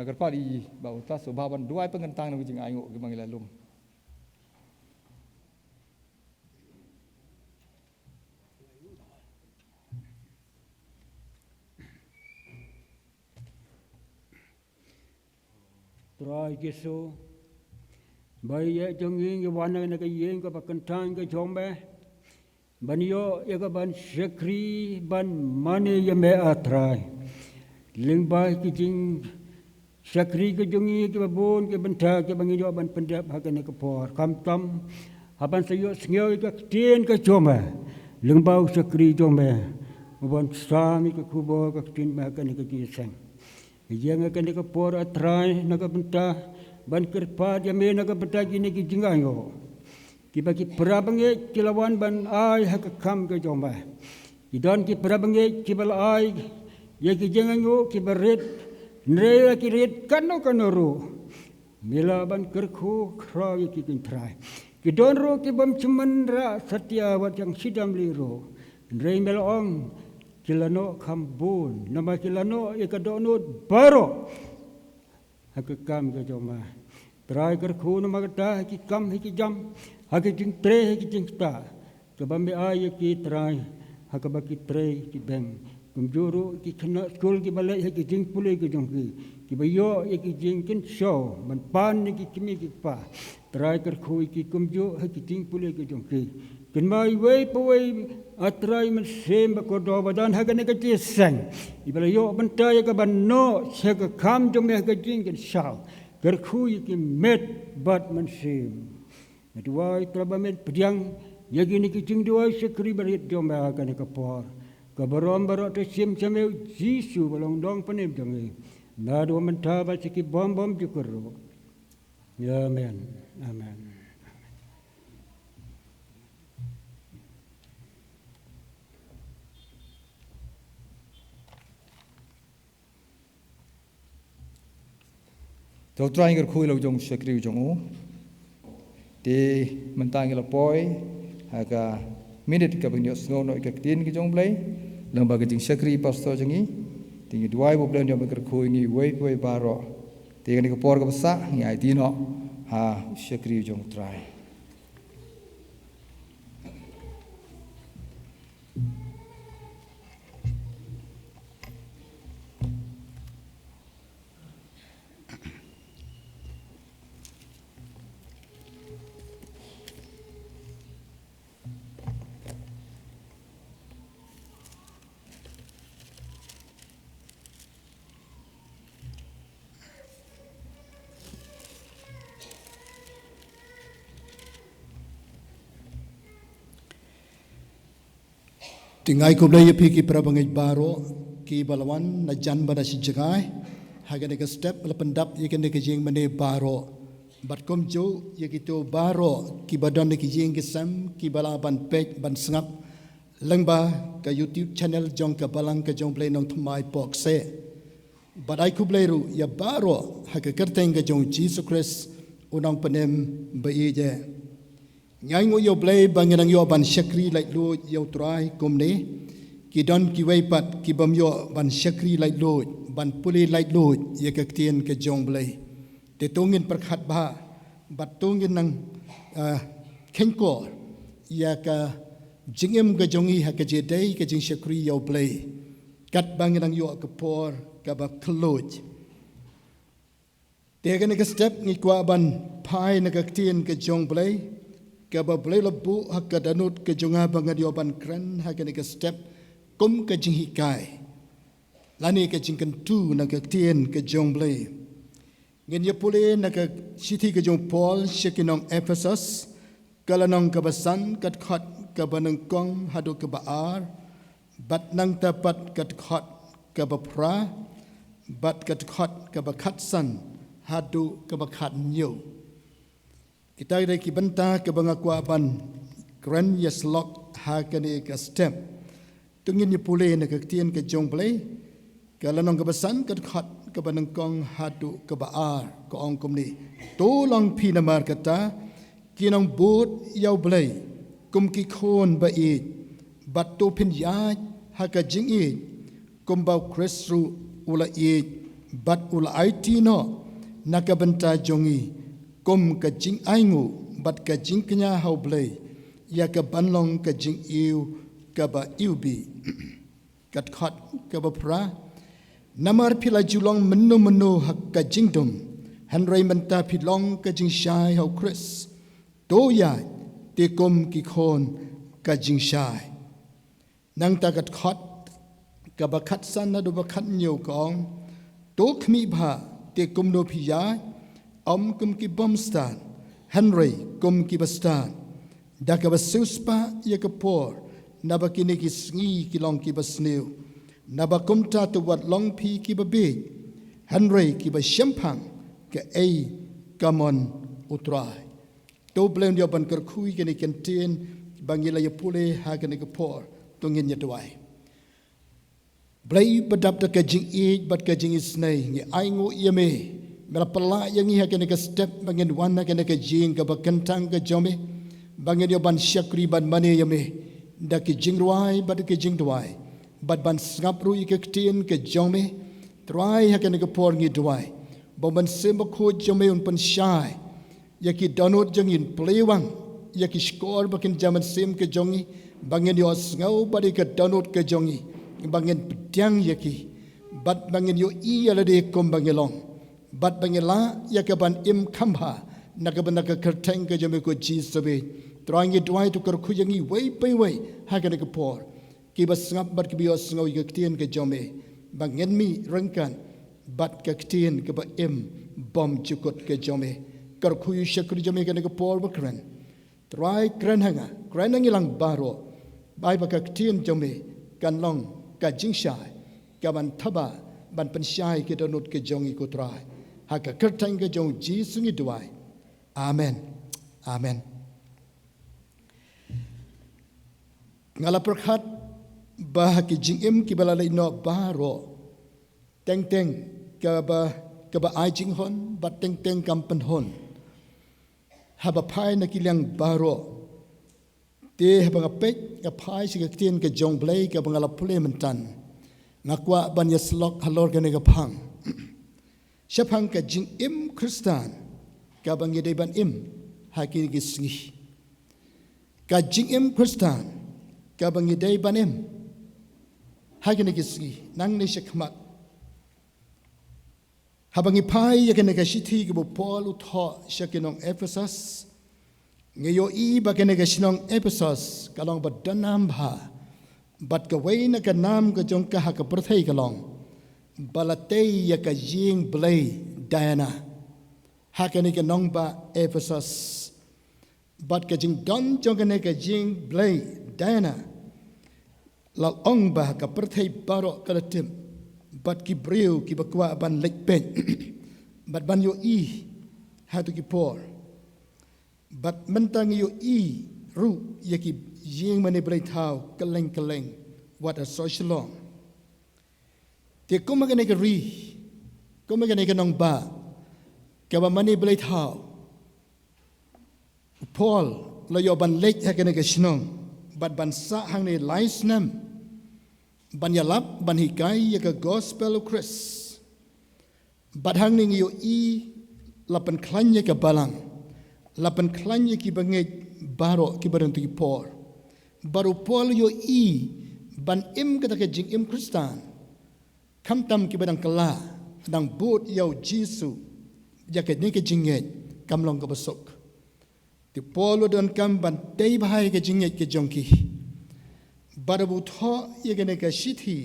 Kyrpad ïa i Bah Uta, sngewbha ban duwai pynkyntang na ka jingainguh kiba ngi la lum. Trai Jisu, ba ïa jong ngi ngi wan na ka ïing kaba kyntang ka jong me, ban ïoh ïa ka ban shakri ban mane ïa me, ah Trai. Lyngba ki jingshakri ka jong ngi kiba bun ki bynta kiba ngi ïoh ban pyndep ha kane ka por, khamtam ha ban sa ïohsngew ïa ka ktien ka jong me lyngba u shakri jong me uban sam ïa ka khubor ka ktien me ha kane ka jingïaseng. Ïa nga kane ka por, ah Trai, na ka bynta ban kyrpad ïa me na ka bynta kine ki jingainguh kiba ki para bangeit ki la wan ban ai ha ka kam ka jong me. Ki don ki para bangeit kiba la ai ïa ki jingainguh kiba rit, hynrei la ki rit kano kano ruh, me lah ban kyrkhu khraw ïa ki, ko Trai. Ki don ruh ki bym shym man rah satia wat shang shidam lei ruh, hynrei me la ong ki la noh kham bun namar ki la noh ïa ka dohnud baroh ha ka kam ka jong me. Trai, kyrkhu namar kata ha ki kam ha ki jam, ha ki jingtrei ha ki jingktah, kaba me ai ïa ki, Trai, ha kaba ki trei ki beng. Kumjuh ruh ki khynnah skul kiba leit ha ki jingpule ki jong ki, kiba ïoh ïa ki jingkynshew ban pan ïa ki kmie ki kpa. Trai, kyrkhu ïa ki kumjuh ha ki jingpule ki jong ki. Kynmaw iwei pa iwei, ah Trai Mynsiem Bakordor ba don ha kane ka jingïaseng, iba la ïoh bynta ïa ka ban noh sha ka kam jong me ha ka jingkynshew. Kyrkhu ïa ki met bad mynsiem. Nga duwai, Trai, ba men pdiang ïa kine ki jingduwai shakri barit jong me ha kane ka por. Ka burom baroh te shim sha me, Jisu ba long Nongpynim jong ngi, naduh mynta bad sha ki bym bymjukut ruh. Amen. Amen. To, U Trai, ngi kyrkhu ïa la u jong u shakri u jong u. Te mynta ngi la poi ha ka minit kaba ngin ïohsngew noh ïa ka ktien ka jong U Blei lyngba ka jingshakri pastor jong ngi. Te ngi duwai ba U Blei un ïoh ban kyrkhu ïa ngi iwei pa iwei baroh. Te kane ka por kaba sah ngi aiti noh ha u shakri u jong U Trai. Te nga ai khublei ïa phi ki para bangeit baroh kiba la wan na jan bad na shi jngai ha kane ka step ba la pyndap ïa kane ka jingmane baroh. Bad kumjuh ïa kito baroh kiba don ha ki ïing ki sem kiba lah ban peit ban sngap lyngba ka YouTube channel jong ka Balang ka jong U Blei Nongthymmai Pokse. Bad ai khublei ruh ïa baroh ha ka kyrteng ka jong U Jisu Khrist, U Nongpynim ba ïeit. Ngi ainguh ïa U Blei ba ngi nang ïoh ban shakri laitluid ïa U Trai kumne. Ki don kiwei pat ki bym ïoh ban shakri laitluid, ban pule laitluid ïa ka ktien ka jong U Blei. Te to ngin pyrkhat bha, bad to ngin nang, ah, khein kor ïa ka jingim ka jong ngi ha ka jingïadei ka jingshakri ïa U Blei, katba ngi nang ïoh ka por kaba khlaiñ. Te ha kane ka step ngi kwah ban phai na ka ktien ka jong U Blei, kaba U Blei u la buh ha ka dohnud ka jong nga ba ngan ïoh ban kren ha kane ka step kum ka jinghikai lane ka jingkyntu na ka ktien ka jong U Blei. Ngin ïa pule na ka shithi ka jong u Paul sha ki nong Ephesos, ka lynnong kaba san, ka dkhot kaba nyngkong haduh kaba ar, bad nangta pat ka dkhot kaba phra, bad ka dkhot kaba khatsan haduh kaba khathynñiew. Kita ki dei ki bynta kaba nga kwah ban kren ïa syllok ha kane ka step. To ngin ïa pule na ka ktien ka jong U Blei, ka lynnong kaba san, ka dkhot kaba nyngkong haduh kaba ar, ka ong kumne: To long phi namar kata ki nongbud ïa U Blei kum ki khun ba ïeit, bad to phin ïaid ha ka jingïeit kumba U Khrist ruh u la ïeit bad u la aiti noh na ka bynta jong ngi kum ka jingainguh bad ka jingkñia ha U Blei, ïa ka ban long ka jingïew kaba iwbih. Ka dkhot kaba phra: Namar phi la ju long mynno mynno ha ka jingdum, hynrei mynta phi long ka jingshai ha U Khrist. To ïaid te kum ki khun ka jingshai. Nangta ka dkhot kaba khatsan haduh ba khathynñiew ka ong: To khmih bha te kumno phi ïaid, ym kum ki bym stad, hynrei kum kiba stad, da kaba siewspah ïa ka por, naba kine ki sngi ki long kiba sniew. Naba kumta to wat long phi kiba bieit, hynrei kiba shemphang, kaei ka mon U Trai. To U Blei un ïoh ban kyrkhu ïa kane ka ktien ba ngi la ïa pule ha kane ka por. To ngin ïa duwai. Blei ba dap da ka jingïeit bad ka jingisynei, ngi ainguh ïa me, me la pynlah ïa ngi ha kane ka step ba ngin wan ha kane ka jingim kaba kyntang ka jong me, ba ngin ïoh ban shakri ban mane ïa me da ki jingrwai bad ki jingduwai, bad ban sngap ruh ïa ka ktien ka jong me. Trai, ha kane ka por ngi duwai ba U Mynsiem Bakhuid jong me un pynshai ïa ki dohnud jong ngi, plie wang ïa ki shkor ba kynja mynsiem ka jong ngi, ba ngin ïohsngew bad ïa ka dohnud ka jong ngi, ba ngin pdiang ïa ki, bad ba ngin ïohi ïa lade kum ba ngi long, bad ba ngin lah ïa ka ban im kham bha na ka bynta ka kyrteng ka jong me, ko Jisu. Trai, ngi duwai to kyrkhu ïa ngi uwei pa uwei ha kane ka por, kiba sngap bad kiba ïohsngew ïa ka ktien ka jong me, ba ngin mih ryngkat bad ka ktien kaba im bymjukut ka jong me. Kyrkhu ïa u shakri jong me ha kane ka por ba kren. Trai, kren ha nga, kren ha ngi lang baroh, ba ai ba ka ktien jong me kan long ka jingshai, ka ban thaba ban pynshai ki dohnud ka jong ngi, ko Trai. Ha ka kyrteng ka jong U Jisu ngi duwai. Amen. Amen. Nga la pyrkhat ba ha ki jingim kiba la leit noh baroh, teng teng kaba, kaba ai jinghun bad teng teng kam pynhun, haba phai na ki liang baroh. Te haba nga peit, nga phai sha ka ktien ka jong U Blei kaba nga la pule mynta, nga kwah ban ïa syllok halor kane ka phang. Shaphang ka jingim Khristan kaba ngi dei ban im ha kine ki sngi. Ka jingim Khristan kaba ngi dei ban im ha kine ki sngi. Nangne shakhmat, haba ngi phai ïa kane ka shithi kaba u Paul u thoh sha ki nong Ephesus, ngi ïohi ba kane ka shnong Ephesus ka long ba don nam bha, bad kawei na ka nam ka jong ka ha ka pyrthei ka long ba la tei ïa ka ïing blei Diana ha kane ka nongbah Ephesus. Bad ka jingdon jong kane ka ïing blei Diana, la ong ba ka pyrthei baroh ka la tip, bad ki briew kiba kwah ban leit peit bad ban ïohi ha tu ki por. Bad mynta ngi ïohi ruh ïa ki ïing mane blei thaw kylleng kylleng, wat ha Shillong. Te kum ha kane ka ri, kum ha kane ka nongbah kaba mane blei thaw, u Paul u la ïoh ban leit ha kane ka shnong bad ban sah hangne lai snem ban ïalap ban hikai ïa ka gospel u Khrist. Bad hangne ngi ïohi la pynkhlaiñ ïa ka balang, la pynkhlaiñ ïa ki bangeit baroh kiba don tu ki por. Bad u Paul u ïohi ban im kata ka jingim Khristan, khamtam kiba dang kylla, dang bud ïa u Jisu, ïa kane ka jingngeit kam long kaba suk. Te u Paul u donkam ban tei bha ïa ka jingngeit ka jong ki. Bad haba u thoh ïa kane ka shithi,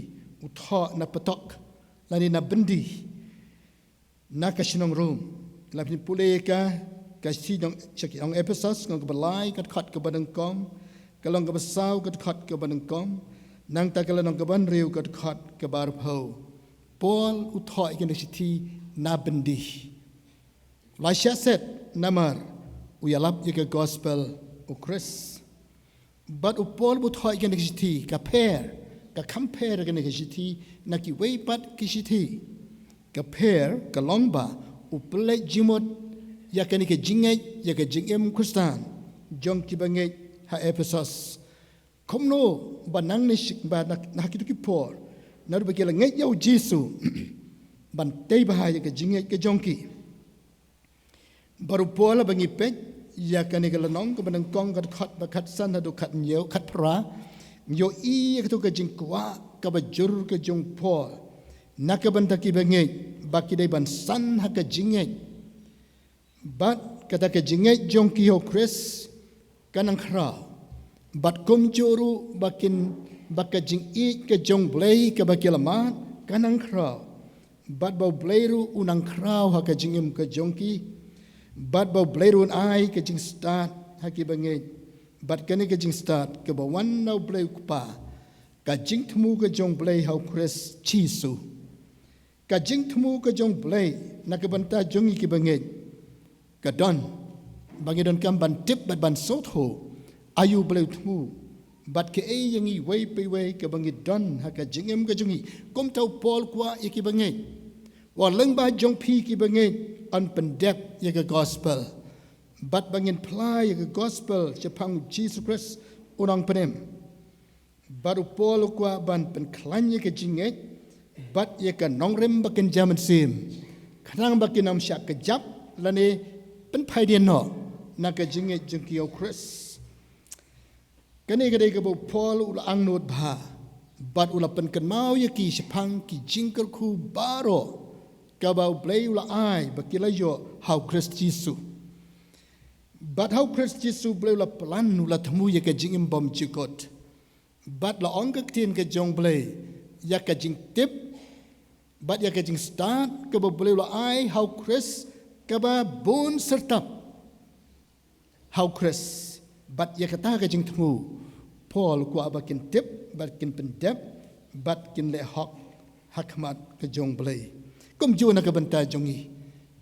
u thoh na patok lane na byndi na ka shnong Rom. La phin pule ïa ka, ka shithi jong, sha ki nong Ephesus, ka long kaba lai, ka dkhot kaba nyngkong, ka long kaba saw, ka dkhot kaba nyngkong, nangta ka lynnong kaba hynriew, ka dkhot kaba arphew. Paul u thoh ïa kane ka shithi na byndi. La shah set namar u ïalap ïa ka gospel u Khrist. Bad u Paul ba u thoh ïa kane ka shithi, ka pher, ka kham pher ïa kane ka shithi na kiwei pat ki shithi. Ka pher ka long ba u pynleit jingmut ïa kane ka jingngeit, ïa ka jingim Khristan jong ki bangeit ha Ephesus. Kumno ba nangne shi-, ba na, na kito ki por, naduh ba ki la ngeit ïa u Jisu, ban tei bha ïa ka jingngeit ka jong ki. Bad u Paul, haba ngi peit ïa kane ka lynnong kaba nyngkong, ka dkhot ba khatsan haduh khathynñiew, khatphra, ngi ïohi ïa kato ka jingkwah kaba jur ka jong u Paul na ka bynta ki bangeit, ba ki dei ban san ha ka jingngeit. Bad kata ka jingngeit jong ki ha u Khrist ka nang khraw. Bad kumjuh ruh ba kin, ba ka jingïeit ka jong u Blei kaba ki la mad ka nang khraw. Bad ba u Blei ruh u nang khraw ha ka jingim ka jong ki. Bad ba u Blei ruh un ai ka jingstad ha ki bangeit. Bad kane ka jingstad kaba wan na u Blei u Kpa, ka jingthmu ka jong u Blei ha u Khrist Jisu. Ka jingthmu ka jong u Blei na ka bynta jong ngi ki bangeit ka don ba ngi donkam ban tip bad ban sngewthuh aïu u Blei u thmu, bad kaei ïa ngi iwei pa iwei kaba ngi don ha ka jingim ka jong ngi. Kumta u Paul u kwah ïa ki bangeit, wat lyngba jong phi ki bangeit, yn pyndep ïa ka gospel, bad ba ngin phla ïa ka gospel shaphang u Jisu Khrist u nongpynim. Bad u Paul u kwah ban pynkhlaiñ ïa ka jingngeit bad ïa ka nongrim ba kynja mynsiem, khnang ba kin ym shah kjap lane pynphai dien noh na ka jingngeit jong ki ha u Khrist. Kane ka dei kaba u Paul u la angnud bha bad u la pynkynmaw ïa ki shaphang ki jingkyrkhu baroh kaba u Blei u la ai ba ki la ïoh ha u Khrist Jisu. Bad ha u Khrist Jisu u Blei u la plan, u la thmu ïa ka jingim bymjukut. Bad la ong ka ktien ka jong u Blei ïa ka jingtip bad ïa ka jingstad kaba u Blei u la ai ha u Khrist kaba bun syrtap ha u Khrist. Bad ïa kata ka jingthmu u Paul u kwah ba kin tip, bad kin pyndep, bad kin leh hok ha khmat ka jong u Blei. Kumjuh na ka bynta jong ngi.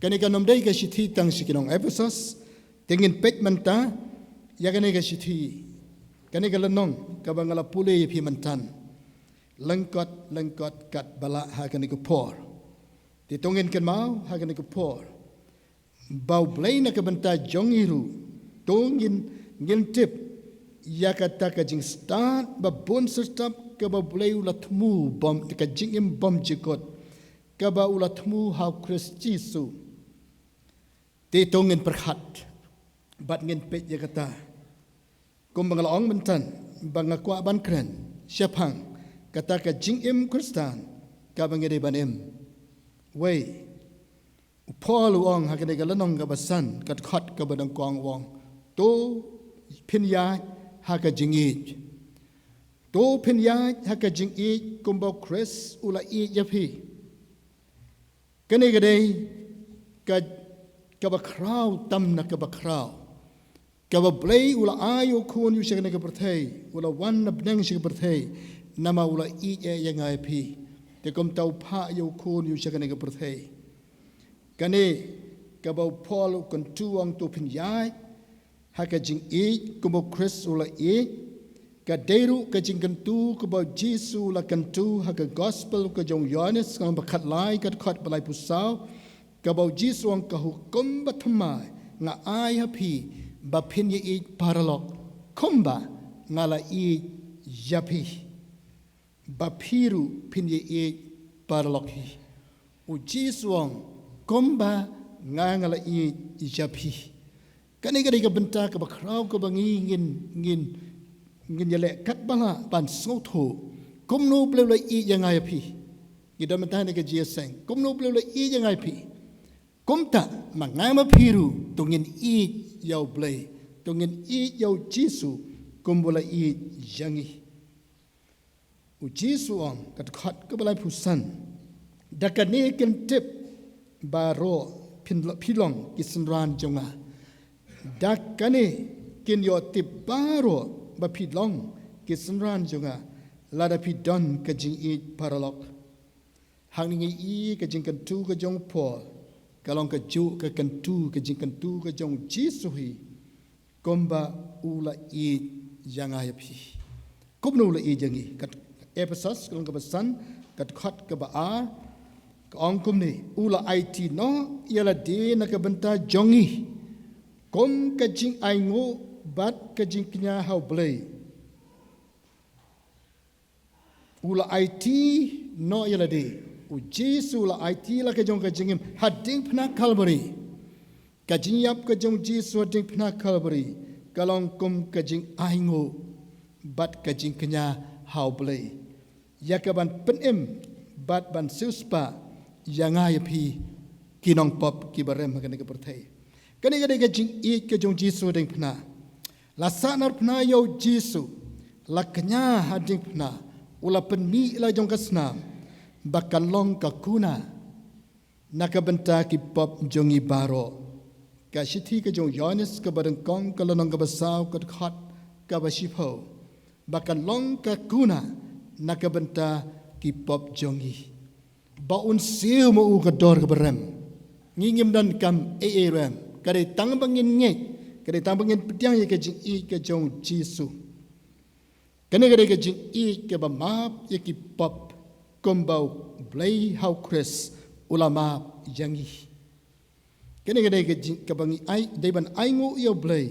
Kane kam dei ka shithi tang sha ki nong Ephesos, te ngin peit mynta ïa kane ka shithi, kane ka lynnong kaba nga la pule ïa phi mynta. Lyngkot lyngkot katba lah ha kane ka por. Te to ngin kynmaw ha kane ka por ba u Blei na ka bynta jong ngi ruh, to ngin, ngin tip ïa kata ka jingstad ba bun syrtap kaba u Blei u la thmu bym, ka jingim bymjukut kaba u la thmu ha u Khrist Jisu. Te to ngin pyrkhat bad ngin peit ïa kata. Kumba nga la ong mynta, ba nga kwah ban kren shaphang kata ka jingim Khristan kaba ngi dei ban im. Wei, u Paul u ong ha kane ka lynnong kaba san, ka dkhot kaba nyngkong u ong, to phin ïaid ha ka jingïeit. To phin ïaid ha ka jingïeit kumba u Khrist u la ïeit ïa phi. Kane ka dei ka, kaba khraw tam na kaba khraw. Kaba u Blei u la ai ïa u Khun ïa u sha kane ka pyrthei, u la wan na bneng sha ka pyrthei, namar u la ïeit ïa nga ïa phi. Te kumta u phah ïa u Khun ïa u sha kane ka pyrthei. Kane kaba u Paul u kyntu u ong to phin ïaid ha ka jingïeit kumba u Khrist u la ïeit. Ka dei ruh ka jingkyntu kaba u Jisu u la kyntu ha ka gospel ka jong u Ïoannis, ka lynnong ba khatlai, ka dkhot ba laiphew saw, kaba u Jisu u ong, ka hukum ba thymmai nga ai ha phi, ba phin ïaieit paralok kumba nga la ïeit ïa phi. Ba phi ruh phin ïaieit paralok hi. U Jisu u ong, kumba nga, nga la ïeit ïa phi. Kane ka dei ka bynta kaba khraw kaba ngi ngin, ngin, ngin ïaleh katba lah ban sngewthuh. Kumno u Blei u la ïeit ïa nga ïa phi. Ngi don mynta ha kane ka jingïaseng. Kumno u Blei u la ïeit ïa nga ïa phi. Kumta, ma nga ma phi ruh, to ngin ïeit ïa u Blei. To ngin ïeit ïa u Jisu, kumba u la ïeit ïa ngi. U Jisu u ong, ka dkhot kaba laiphew san, da kane kin tip baroh phin lo-, phi long ki synran jong nga. Da kane kin ïoh tip baroh ba phi long ki synran jong nga, lada phi don ka jingïeit paralok. Hangne ngi i ka jingkyntu ka jong u Paul, ka long kajuh ka kyntu, ka jingkyntu ka jong u Jisu hi. Kumba u la ïeit ïa nga ïa phi. Kumno u la ïeit ïa ngi? Ka Ephesos, ka lynnong kaba san, ka dkhot kaba ar, ka ong kumne, u la aiti noh ïa lade na ka bynta jong ngi kum ka jingainguh bad ka jingkñia ha u Blei. U la aiti noh ïa lade. U Jisu la aiti la ka jong ka jingim ha diengphna Kalbari. Ka jingïap ka jong u Jisu ha diengphna Kalbari ka long kum ka jingainguh bad ka jingkñia ha U Blei, ïa ka ban pynim bad ban siewspah ïa nga ïa phi ki nongpop kiba rem ha kane ka pyrthei. Kane ka dei ka jingïeit ka jong u Jisu ha diengphna. La sahnarphna ïa u Jisu, la kñia ha diengphna, u la pynmih la jong ka snam ba kan long ka kuna na ka bynta ki pop jong ngi baroh. Ka shithi ka jong u Ïoannis kaba nyngkong, ka lynnong kaba saw, ka dkhot kaba shiphew, ba kan long ka kuna na ka bynta ki pop jong ngi, ba un siew ma u ka dor kaba rem. Ngi ngim donkam ei ei ruh em. Ka dei tang ba ngin ngeit, ka dei tang ba ngin pdiang ïa ka jingïeit ka jong u Jisu. Kane ka dei ka jingïeit kaba map ïa ki pop, kumba U Blei ha U Khrist u la map ïa ngi. Kane ka dei ka jing, kaba ngi ai, dei ban ainguh ïa U Blei,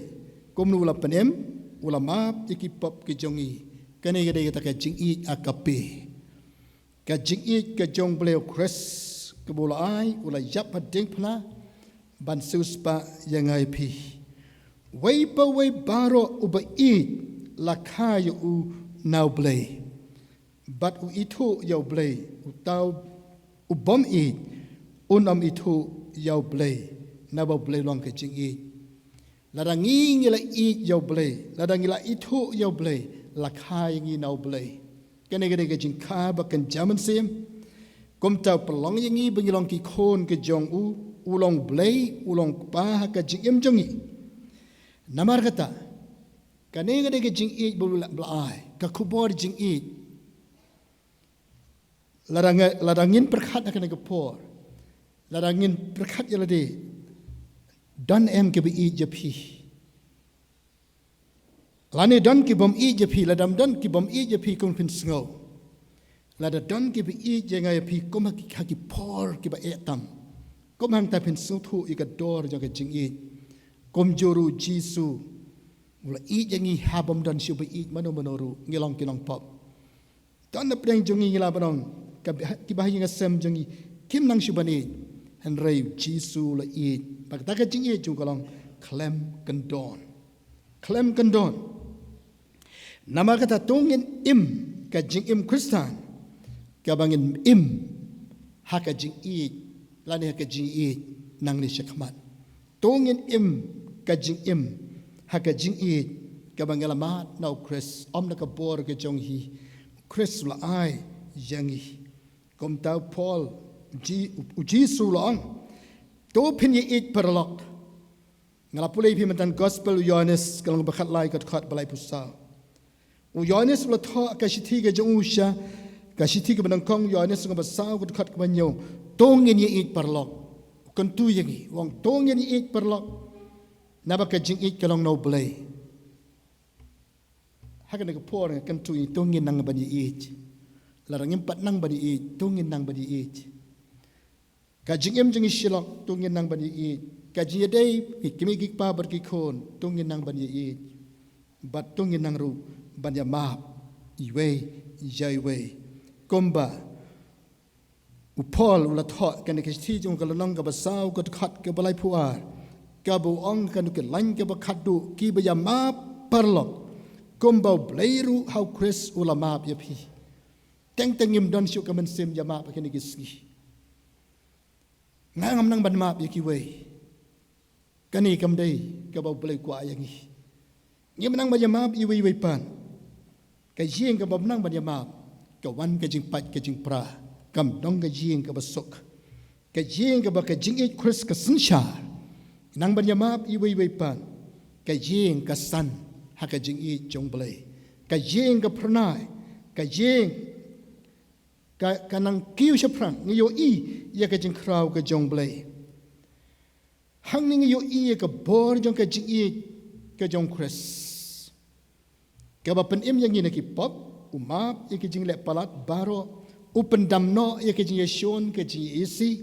kumno u la pynim, u la map ïa ki pop ki jong ngi. Kane ka dei kata ka jingïeit agape. Ka jingïeit ka jong U Blei ha U Khrist kaba u la ai, u la ïap ha diengphna ban siewspah ïa nga ïa phi. Wei pa wei baroh uba ïeit la kha ïa u na U Blei. Bad u ithuh ïa U Blei, uta u bym ïeit un ym ithuh ïa U Blei, naba U Blei u long ka jingïeit. Lada ngi ngi la ïeit ïa U Blei, lada ngi la ithuh ïa U Blei, la kha ïa ngi na U Blei. Kane ka dei ka jingkha ba kynja mynsiem. Kumta u pynlong ïa ngi ba ngi long ki khun ki jong u, u long Blei, u long Kpa ha ka jingim jong ngi. Namar kata, kane ka dei ka jingïeit ba u la, ba u la ai, ka khubor jingïeit. Lada nga, lada ngin pyrkhat ha kane ka por, lada ngin pyrkhat ïa lade, don em kiba ïeit ïa phi? Lane don ki bym ïeit ïa phi? Lada don ki bym ïeit ïa phi, kum phin sngew? Lada don kiba ïeit ïa nga ïa phi, kum ha ki, ha ki por kiba eh tam, kum hangta phin sngewthuh ïa ka dor jong ka jingïeit. Kumjuh ruh u Jisu u la ïeit ïa ngi ha bym don shuh ba ïeit mano mano ruh, ngi long ki nongpop. Don na pdeng jong ngi ngi lah ban ong, ka, kiba ha ïing ha sem jong ngi kim nang shuh ban ïeit. Hynrei u Jisu u la ïeit. Bad kata ka jingïeit jong u ka long khlem kyndon. Khlem kyndon. Namar kata to ngin im ka jingim Khristan kaba ngin im ha ka jingïeit, lane ha ka jingïeit nangne shakhmat. To ngin im ka jingim ha ka jingïeit kaba ngi la mad na u Khrist, ym na ka bor ka jong ngi, u Khrist u la ai ïa ngi. Kumta u Paul, u Ji-, u Jisu u la ong, to phin ïaieit paralok. Nga la pule ïa phi mynta Gospel u Ïoannis, ka lynnong ba khatlai, ka dkhot ba laiphew saw. U Ïoannis u la thoh ka shithi ka jong u sha, ka shithi kaba nyngkong u Ïoannis, lynnong ba saw, ka dkhot kaba hynñiew. To ngin ïaieit paralok. U kyntu ïa ngi, u ong to ngin ïaieit paralok. Naba ka jingïeit ka long na u Blei. Ha kane ka por nga kyntu ïa ngi, to ngin nang ban ïaieit. Lada ngim pat nang ban ïaieit, to ngin nang ban ïaieit. Ka jingim jong ngi shi lok, to ngin nang ban ïaieit. Ka jingïadei ki kmie ki kpa bad ki khun, to ngin nang ban ïaieit. Bad to ngin nang ruh ban ïamap iwei ïa iwei. Kumba u Paul u la thoh kane ka shithi jong u, ka lynnong kaba saw, ka dkhot kaba laiphew ar, kaba u ong, kane ka lain kaba khatduh, kiba ïamap paralok, kumba u Blei ruh ha u Khrist u la map ïa phi. Teng teng ngim don shuh ka mynsiem ïamap ha kine ki sngi. Nga ngam nang ban map ïa kiwei. Kane kam dei kaba u Blei u kwah ïa ngi. Ngim nang ban ïamap iwei iwei pat. Ka ïing kaba ym nang ban ïamap, ka wan ka jingpait ka jingpra, kam don ka ïing kaba suk. Ka ïing kaba ka jingïeit Khrist ka synshar. Nang ban ïamap iwei iwei pat. Ka ïing ka san ha ka jingïeit jong u Blei. Ka ïing ka phyrnai, ka ïing ka, ka nang kiew shaphrang, ngi ïohi ïa ka jingkhraw ka jong u Blei. Hangne ngi ïohi ïa ka bor jong ka jingïeit ka jong u Khrist, kaba pynim ïa ngi na ki pop, u map ïa ka jingleh palat baroh, u pyndam noh ïa ka jingïashun ka jingïaisih,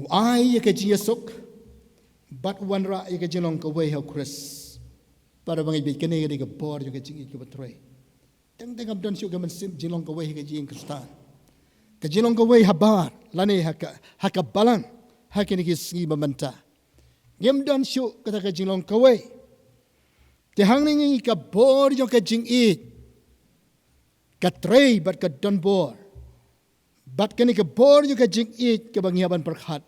u ai ïa ka jingïasuk, bad u wanrah ïa ka jinglong kawei ha u Khrist. Para bangeit, bad kane ka dei ka bor jong ka jingïeit kaba trei. Teng teng kam don shuh ka mynsiem jinglong kawei ha ka jingïing Khristan. Ka jinglong kawei habar, lane ha ka, ha ka balang, ha kine ki sngi ba mynta. Ngim don shuh kata ka jinglong kawei. Te hangne ngi ka bor jong ka jingïeit ka trei bad ka don bor. Bad kane ka bor jong ka jingïeit kaba ngi hap ban pyrkhat.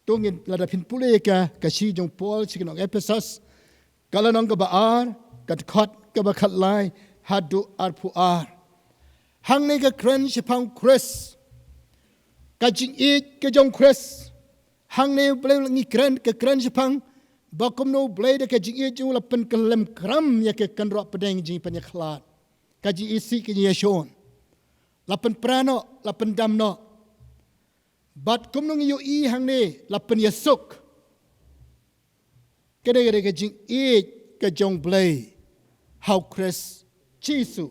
To ngin lada phin pule ka, ka shi jong Paul sha ki nong Ephesus, ka lynnong kaba ar, ka dkhot kaba khatlai haduh arphew ar. Hangne ka kren shaphang Khrist, ka jingïeit ka jong Khrist. Hangne U Blei ngi kren, ka kren shaphang ba kumno U Blei da ka jingïeit jong u la pynkyllem kram ïa ka kynroh pdeng jingpynïakhlad, ka jingïasih ka jingïashun. La pynpra noh, la pyndam noh. Bad kumno ngi ïohi hangne, la pynïasuk. Kane ka dei ka jingïeit ka jong Blei ha u Khrist Jisu.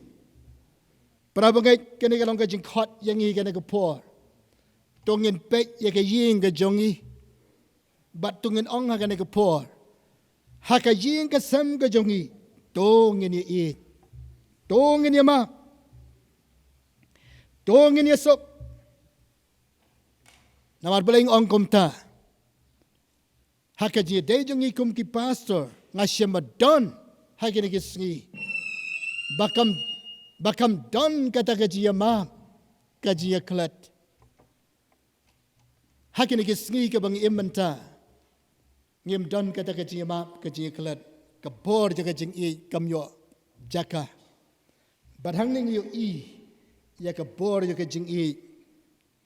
Para bangeit, kane ka long ka jingkhot ïa ngi kane ka por. To ngin peit ïa ka ïing ka jong ngi. Bad to ngin ong ha kane ka por, ha ka ïing ka sem ka jong ngi, to ngin ïaieit, to ngin ïamap, to ngin ïasuk. Namar balei nga ong kumta? Ha ka jingïadei jong ngi kum ki pastor, nga shem ba don ha kine ki sngi ba kam, ba kam don kata ka jingïamap, ka jingïaklet. Ha kine ki sngi kaba ngi im mynta, ngim don kata ka jingïamap, ka jingïaklet, ka bor jong ka jingïeit kam ïoh jaka. Bad hangne ngi ïohi ïa ka bor jong ka jingïeit,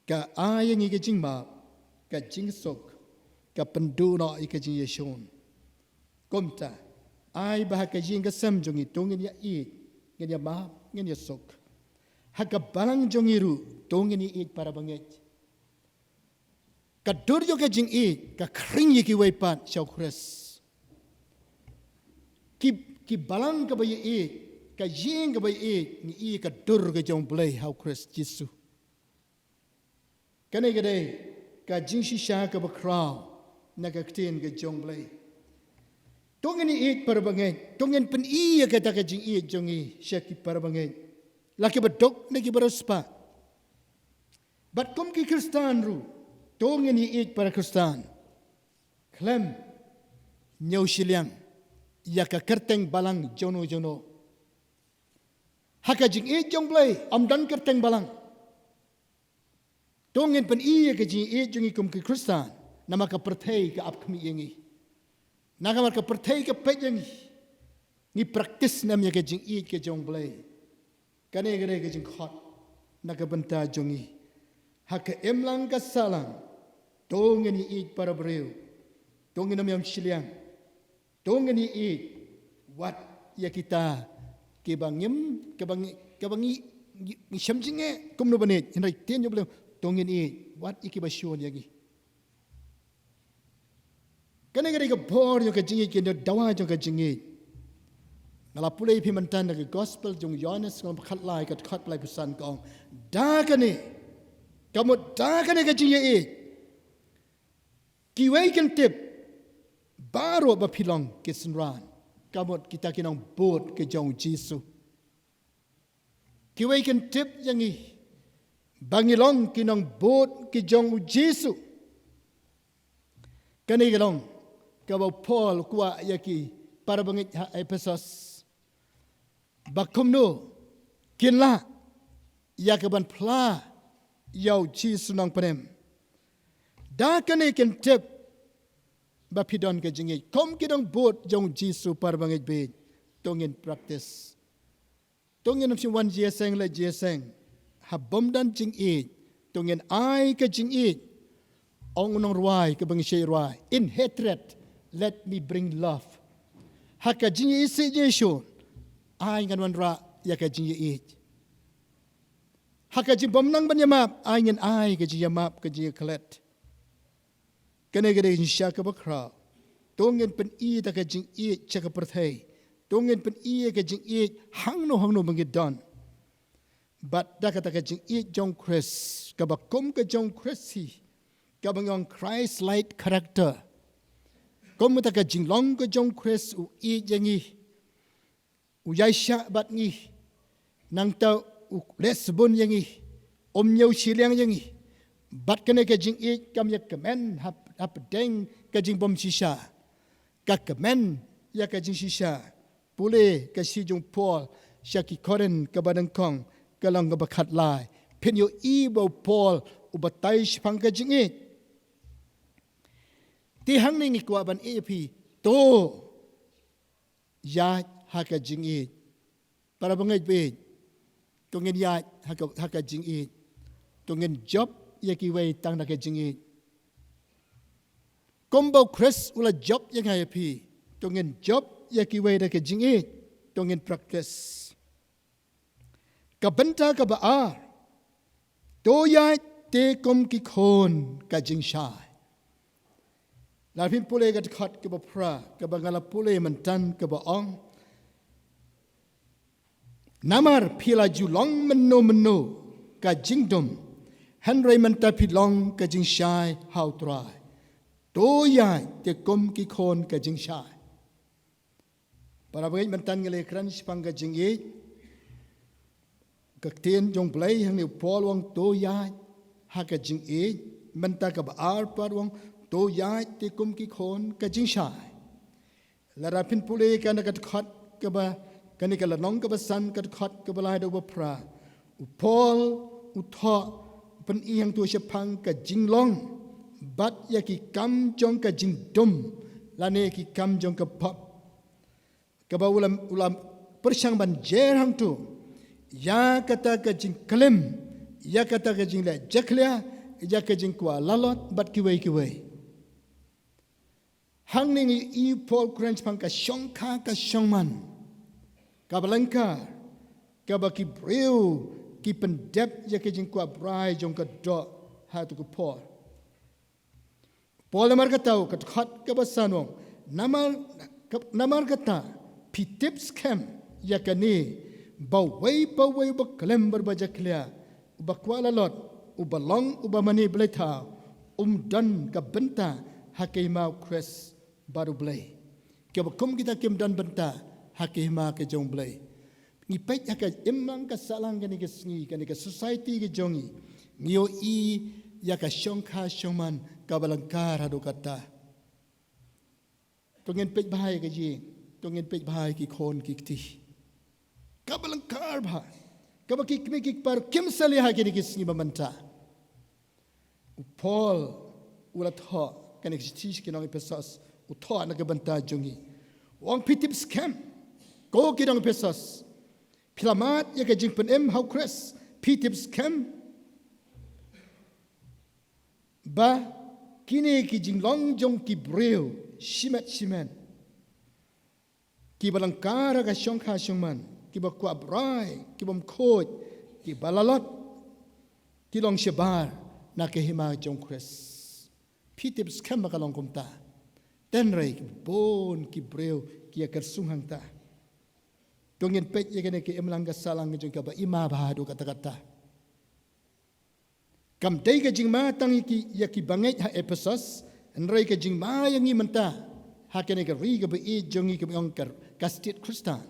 ka ai ïa ngi ka jingmap, ka jingsuk, ka pynduh noh ïa ka jingïashun. Kumta, ai ba ha ka ïing ka sem jong ngi to ngin ïaieit, ngin ïamap, ngin ïasuk. Ha ka balang jong ngi ruh to ngin ïaieit, para bangeit. Ka dur jong ka jingïeit ka khring ïa kiwei pat sha u Khrist. Ki, ki balang kaba ïaieit, ka ïing kaba ïaieit, ngi ïohi ka dur ka jong u Blei ha u Khrist Jisu. Kane ka dei ka jingshisha kaba khraw na ka ktien ka jong u Blei. To ngin ïaieit, para bangeit, to ngin pyni ïa kata ka jingïeit jong ngi sha ki para bangeit, la kiba duk ne kiba riewspah. Bad kum ki Khristan ruh, to ngin ïaieit, para Khristan, khlem ñiew shiliang ïa ka kyrteng balang jong no jong no. Ha ka jingïeit jong u Blei ym don kyrteng balang. To ngin pyni ïa ka jingïeit jong ngi kum ki Khristan, namar ka pyrthei ka ap khmih ïa ngi. Namar ka pyrthei ka peit ïa ngi, ngi practice ne em ïa ka jingïeit ka jong u Blei. Kane ka dei ka jingkhot na ka bynta jong ngi. Ha ka imlang ka sahlang, to ngin ïaieit, para briew, to ngin ym ñiew shiliang. To ngin ïaieit wat ïa kita kiba ngim, kiba ngi, kiba ngi, ngi, ngi shem jingeh kumno ban ïeit, hynrei ktien jong u Blei, to ngin ïaieit wat ïa kiba shun ïa ngi. Kane ka dei ka bor jong ka jingïeit, ka dei ka dawa jong ka jingïeit. Nga la pule ïa phi mynta na ka gospel jong u Ïohannes, ka lynnong khatlai, ka dkhot laiphew san, ka ong, da kane, ka mut da kane ka jingïaieit, kiwei kin tip baroh ba phi long ki synran, ka mut kita ki nongbud ki jong u Jisu. Kiwei kin tip ïa ngi ba ngi long ki nongbud ki jong u Jisu. Kane ka long kaba u Paul u kwah ïa ki para bangeit ha Ephesus, ba kumno kin lah ïa ka ban phla ïa u Jisu Nongpynim. Da kane kin tip ba phi don ka jingïeit kum ki nongbud jong u Jisu, para bangeit bad to ngin practice. To ngin ym shym wan jingïaseng leit jingïaseng ha bym don jingïeit. To ngin ai ka jingïeit. Ong u nongrwai kaba ngi shait rwai, "In hatred, let me bring love." Ha ka jingïasih jingïashun, ai ngan wanrah ïa ka jingïeit. Ha ka jingbymnang ban ïamap, ai ngan ai ka jingïamap, ka jingïaklet. Kane ka dei ka jingshisha kaba khraw. To ngin pyni ïa ka jingïeit sha ka pyrthei. To ngin pyni ïa ka jingïeit hangno hangno ba ngi don. Bad da kata ka jingïeit jong u Khrist, kaba kum ka jong u Khrist hi, kaba ngi ong Christ-like character. Kum kata ka jinglong ka jong u Khrist, u ïeit ïa ngi, u ïaishah bad ngi, nangta u leh sbun ïa ngi, Um ñiew shiliang ïa ngi. Bad kane ka jingïeit kam ïa kmen hap, hapdeng ka jingbym shisha. Ka kmen ïa ka jingshisha. Pule ka shithi jong u Paul sha ki Korinth kaba nyngkong ka lynnong kaba khatlai. Phin ïohi ba u Paul u batai shaphang ka jingïeit. Te hangne ngi kwah ban ïeit ïa phi. To ïaid ha ka jingïeit. Para bangeit bangeit. To ngin ïaid ha ka, ha ka jingïeit. To ngin jop ïa kiwei tang da ka jingïeit. Kumba u Khrist u la jop ïa nga ïa phi. To ngin jop ïa kiwei da ka jingïeit. To ngin practice. Ka bynta kaba ar. To ïaid te kum ki khun ka jingshai. Lada phin pule ka dkhot kaba phra, kaba nga la pule mynta kaba ong. Namar phi la ju long mynno mynno ka jingdum. Hynrei mynta phi long ka jingshai ha u Trai. To ïaid te kum ki khun ka jingshai. Para bangeit, mynta ngi la kren shaphang ka jingïeit. Ka ktien jong u Blei hangne u Paul u ong to ïaid ha ka jingïeit. Mynta kaba ar pat u ong to ïaid te kum ki khun ka jingshai. Lada phin pule kane ka dkhot kaba, kane ka lynnong kaba san, ka dkhot kaba lai haduh ba phra. U Paul u thoh, u pyni hangto shaphang ka jinglong bad ïa ki kam jong ka jingdum lane ki kam jong ka pop. Kaba u la, u la pyrshang ban jer hangto ïa kata ka jingklim, ïa kata ka jingleh jakhlia, ïa ka jingkwah lalot bad kiwei kiwei. Hangne ngi ïohi u Paul u kren shaphang ka shongkha ka shongman kaba lyngkar, kaba ki briew ki pyndep ïa ka jingkwah brai jong ka doh ha uto u por. Paul namar kata u, ka dkhot kaba san u ong, namar, namar kata phi tip skhem ïa kane, ba uwei pa uwei uba klim bad uba jakhlia, uba kwah lalot, uba long uba mane blei thaw, um don ka bynta ha ka hima u Khrist bad u Blei. Kaba kum kita kim don bynta ha ka hima ka jong u Blei. Ngi peit ha ka imlang ka sahlang kane ka sngi, kane ka society ka jong ngi, ngi ïohi ïa ka shongkha shongman kaba lyngkar haduh katta. To ngin peit bha ïa ka jing, to ngin peit bha ïa ki khun ki kti. Kaba lyngkar bha, kaba ki kmie ki kpa ruh kim salia ha kine ki sngi ba mynta. U Paul u la thoh, kane ka shithi sha ki nong Ephesos, u thoh na ka bynta jong ngi. U ong phi tip skhem, ko ki nong Ephesos. Phi la mad ïa ka jingpynim ha u Khrist, phi tip skhem. Ba kine ki jinglong jong ki briew shimet shimet, kiba lyngkar ha ka shongkha shongman, kiba kwah brai, kibym khuid, kiba lalot, ki long shabar na ka hima jong u Khrist. Phi tip skhem ba ka long kumta. Hynrei ki bun ki briew ki ïa kyrsung hangta. To ngin peit ïa kane ka imlang ka sahlang ka jong kaba hima bha haduh katta katta. Kam dei ka jingma tang ïa ki, ïa ki bangeit ha Ephesos, hynrei ka jingma ïa ngi mynta ha kane ka ri kaba ïeit jong ngi kaba ong ka, ka state Khristan.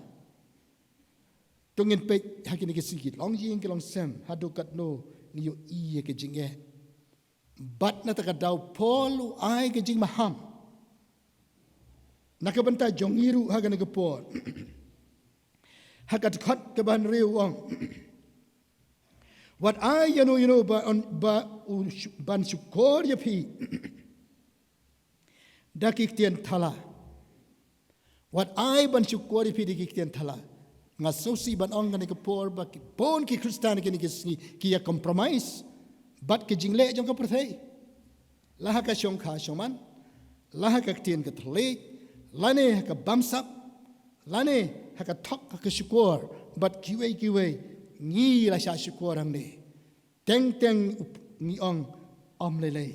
To ngin peit ha kine ki sngi, ki long ïing ki long sem, haduh katno ngi ïohi ïa ka jingeh. Bad na kata ka daw u Paul u ai ka jingmaham na ka bynta jong ngi ruh ha kane ka por. Ha ka dkhot kaba hynriew u ong, wat ai ïano ïano ba, ba u, ban shukor ïa phi da ki ktien thala. Wat ai ban shukor ïa phi da ki ktien thala. Nga sngewsih ban ong kane ka por ba ki bun ki Khristan kine ki sngi ki ïa compromise bad ka jingleh jong ka pyrthei. La ha ka shongkha shongman, la ha ka ktien ka thylliej, lane ha ka bamsap, lane ha ka thok ha ka shukor, bad kiwei kiwei, ngi la shah shukor hangne. Teng teng ngi ong ym lei lei.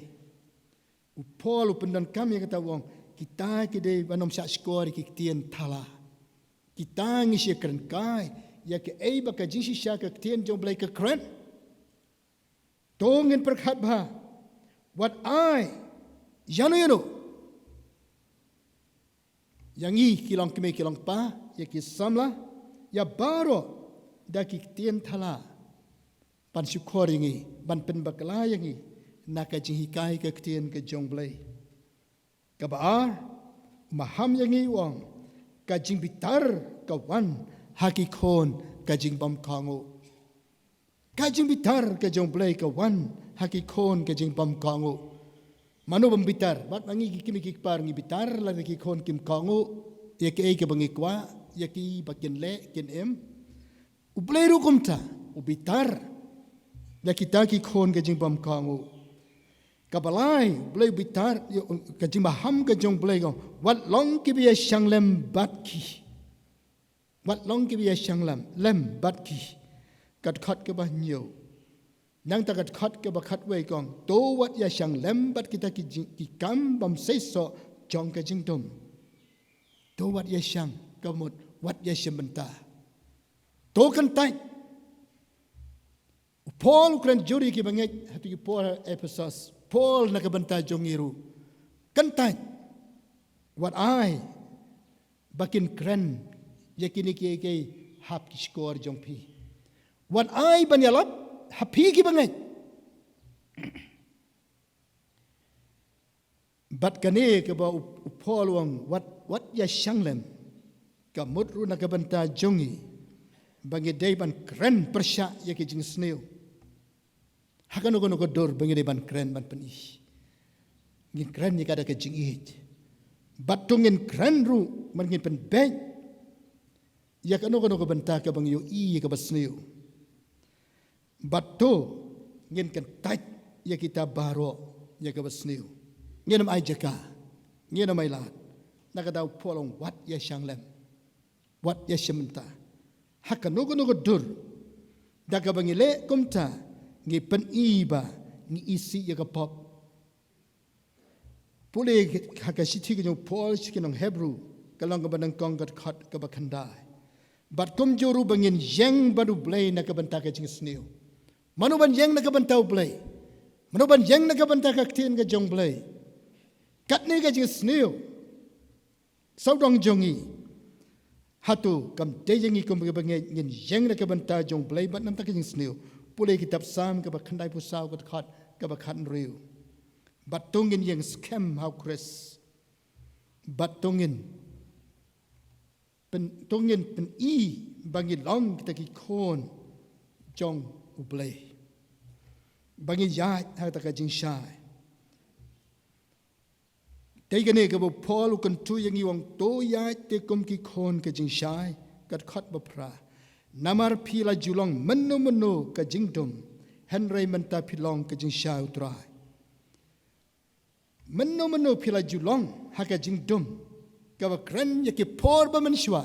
U Paul u pyndonkam ïa kata u ong, kita ki dei ban ym shah shukor ïa ki ktien thala. Kita ngi shu kren kai ïa kaei ba ka jingshisha ka ktien jong u Blei ka kren. To ngin pyrkhat bha. Wat ai ïano ïano, ïa ngi ki long kmie ki long kpa, ïa ki samla, ïa baroh da ki ktien thala. ban shukor ïa ngi, ban pynbakla ïa ngi na ka jinghikai ka ktien ka jong U Blei. Kaba ar, u maham ïa ngi u ong, ka jingbitar ka wan ha ki khun ka jingbymkohnguh. Ka jingbitar ka jong U Blei ka wan ha ki khun ka jingbymkohnguh. Mano bym bitar? Wat ma ngi ki kmie ki kpa ngi bitar lada ki khun kim kohnguh ïa kaei kaba ngi kwah, ïa kiba kin leh kin im. U Blei ruh kumta, u bitar ïa kita ki khun ka jingbymkohnguh. Kaba lai, U Blei u bitar, ïa, ka jingmaham ka jong U Blei ka ong, wat long kiba ïashang lem bad ki. Wat long kiba ïashang lem, lem bad ki. Ka dkhot kaba hynñiew. Nangta ka dkhot kaba khatwei ka ong, to wat ïashang lem bad kita ki jing, ki kam bymseisoh jong ka jingdum. To wat ïashang, ka mut wat ïashim bynta. To kyntait. U Paul u kren jur ïa kiba ngeit ha tu ki por ha Ephesus. Paul na ka bynta jong ngi ruh. Kyntait. Wat ai ba kin kren ïa kine kiei kiei ha ki shkor jong phi. Wat ai ban ïalap ha phi kiba ngeit. Bad kane kaba u, u Paul u ong wat, wat ïashang lem. Ka mut ruh na ka bynta jong ngi ba ngi dei ban kren pyrshah ïa ki jingsniew. Ha kano kano ka dur ba ngi dei ban kren ban pyni. Ngin kren ïa ka da ka jingïeit. Bad to ngin kren ruh, bad ngin pynbeit ïa kano kano ka bynta kaba ngi ïohi ïa kaba sniew. Bad to ngin kyntait ïa kita baroh ïa kaba sniew. Ngin ym ai jaka, ngin ym ai lad. Na kata u Paul u ong wat ïashang lem, wat ïashim bynta. Ha kano kano ka dur, da kaba ngi leh kumta, ngi pyni ba ngi isih ïa ka pop. Pule ha ka shithi ka jong u Paul sha ki nong Hebru, ka lynnong kaba nyngkong ka dkhot kaba khyndai. Bad kumjuh ruh ba ngin ïeng bad U Blei na ka bynta ka jingsniew. Mano ban ïeng na ka bynta U Blei? Mano ban ïeng na ka bynta ka ktien ka jong U Blei? Katne ka jingsniew. Sawdong jong ngi. Hato kam dei ïa ngi kum kiba ngeit ngin ïeng na ka bynta jong U Blei bad namar ka jingsniew? Pule kitab Salm kaba khyndaiphew saw ka dkhot kaba khathynriew. Bad to ngin ïeng skhem ha U Khrist. Bad to ngin pyn, to ngin pyni ba ngi long kita ki khun jong U Blei. Ba ngi ïaid ha kata ka jingshai. Te kane kaba u Paul u kyntu ïa ngi u ong to ïaid te kum ki khun ka jingshai, ka dkhot ba phra. Namar phi la ju long mynno mynno ka jingdum, hynrei mynta phi long ka jingshai U Trai. Mynno mynno phi la ju long ha ka jingdum, kaba kren ïa ki por ba mynshuwa,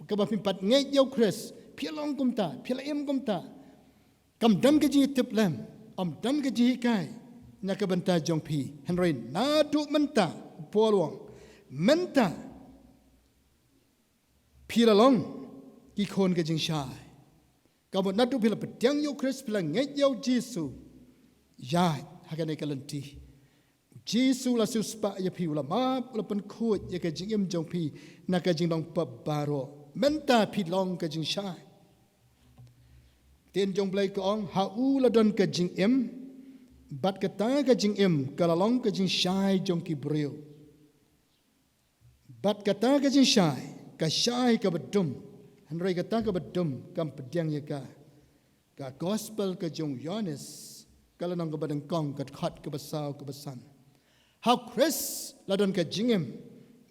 kaba phim pat ngeit ïa U Khrist, phi la long kumta, phi la im kumta. Kam don ka jingïatiplem, ym don ka jinghikai na ka bynta jong phi. Hynrei naduh mynta, u Paul u ong, mynta phi la long ki khun ka jingshai. Ka mut naduh phi la pdiang ïa U Khrist, phi la ngeit ïa U Jisu, ïaid ha kane ka lynti. U Jisu u la siewspah ïa phi, u la map, u la pynkhuid ïa ka jingim jong phi na ka jinglong pop baroh. Mynta phi long ka jingshai. Ktien jong U Blei ka ong, ha u la don ka jingim, bad kata ka jingim ka la long ka jingshai jong ki briew. Bad kata ka jingshai ka shai kaba dum, hynrei kata kaba dum kam pdiang ïa ka. Ka gospel ka jong u Ïoannis, ka lynnong kaba nyngkong, ka dkhot kaba saw, kaba san. Ha U Khrist la don ka jingim,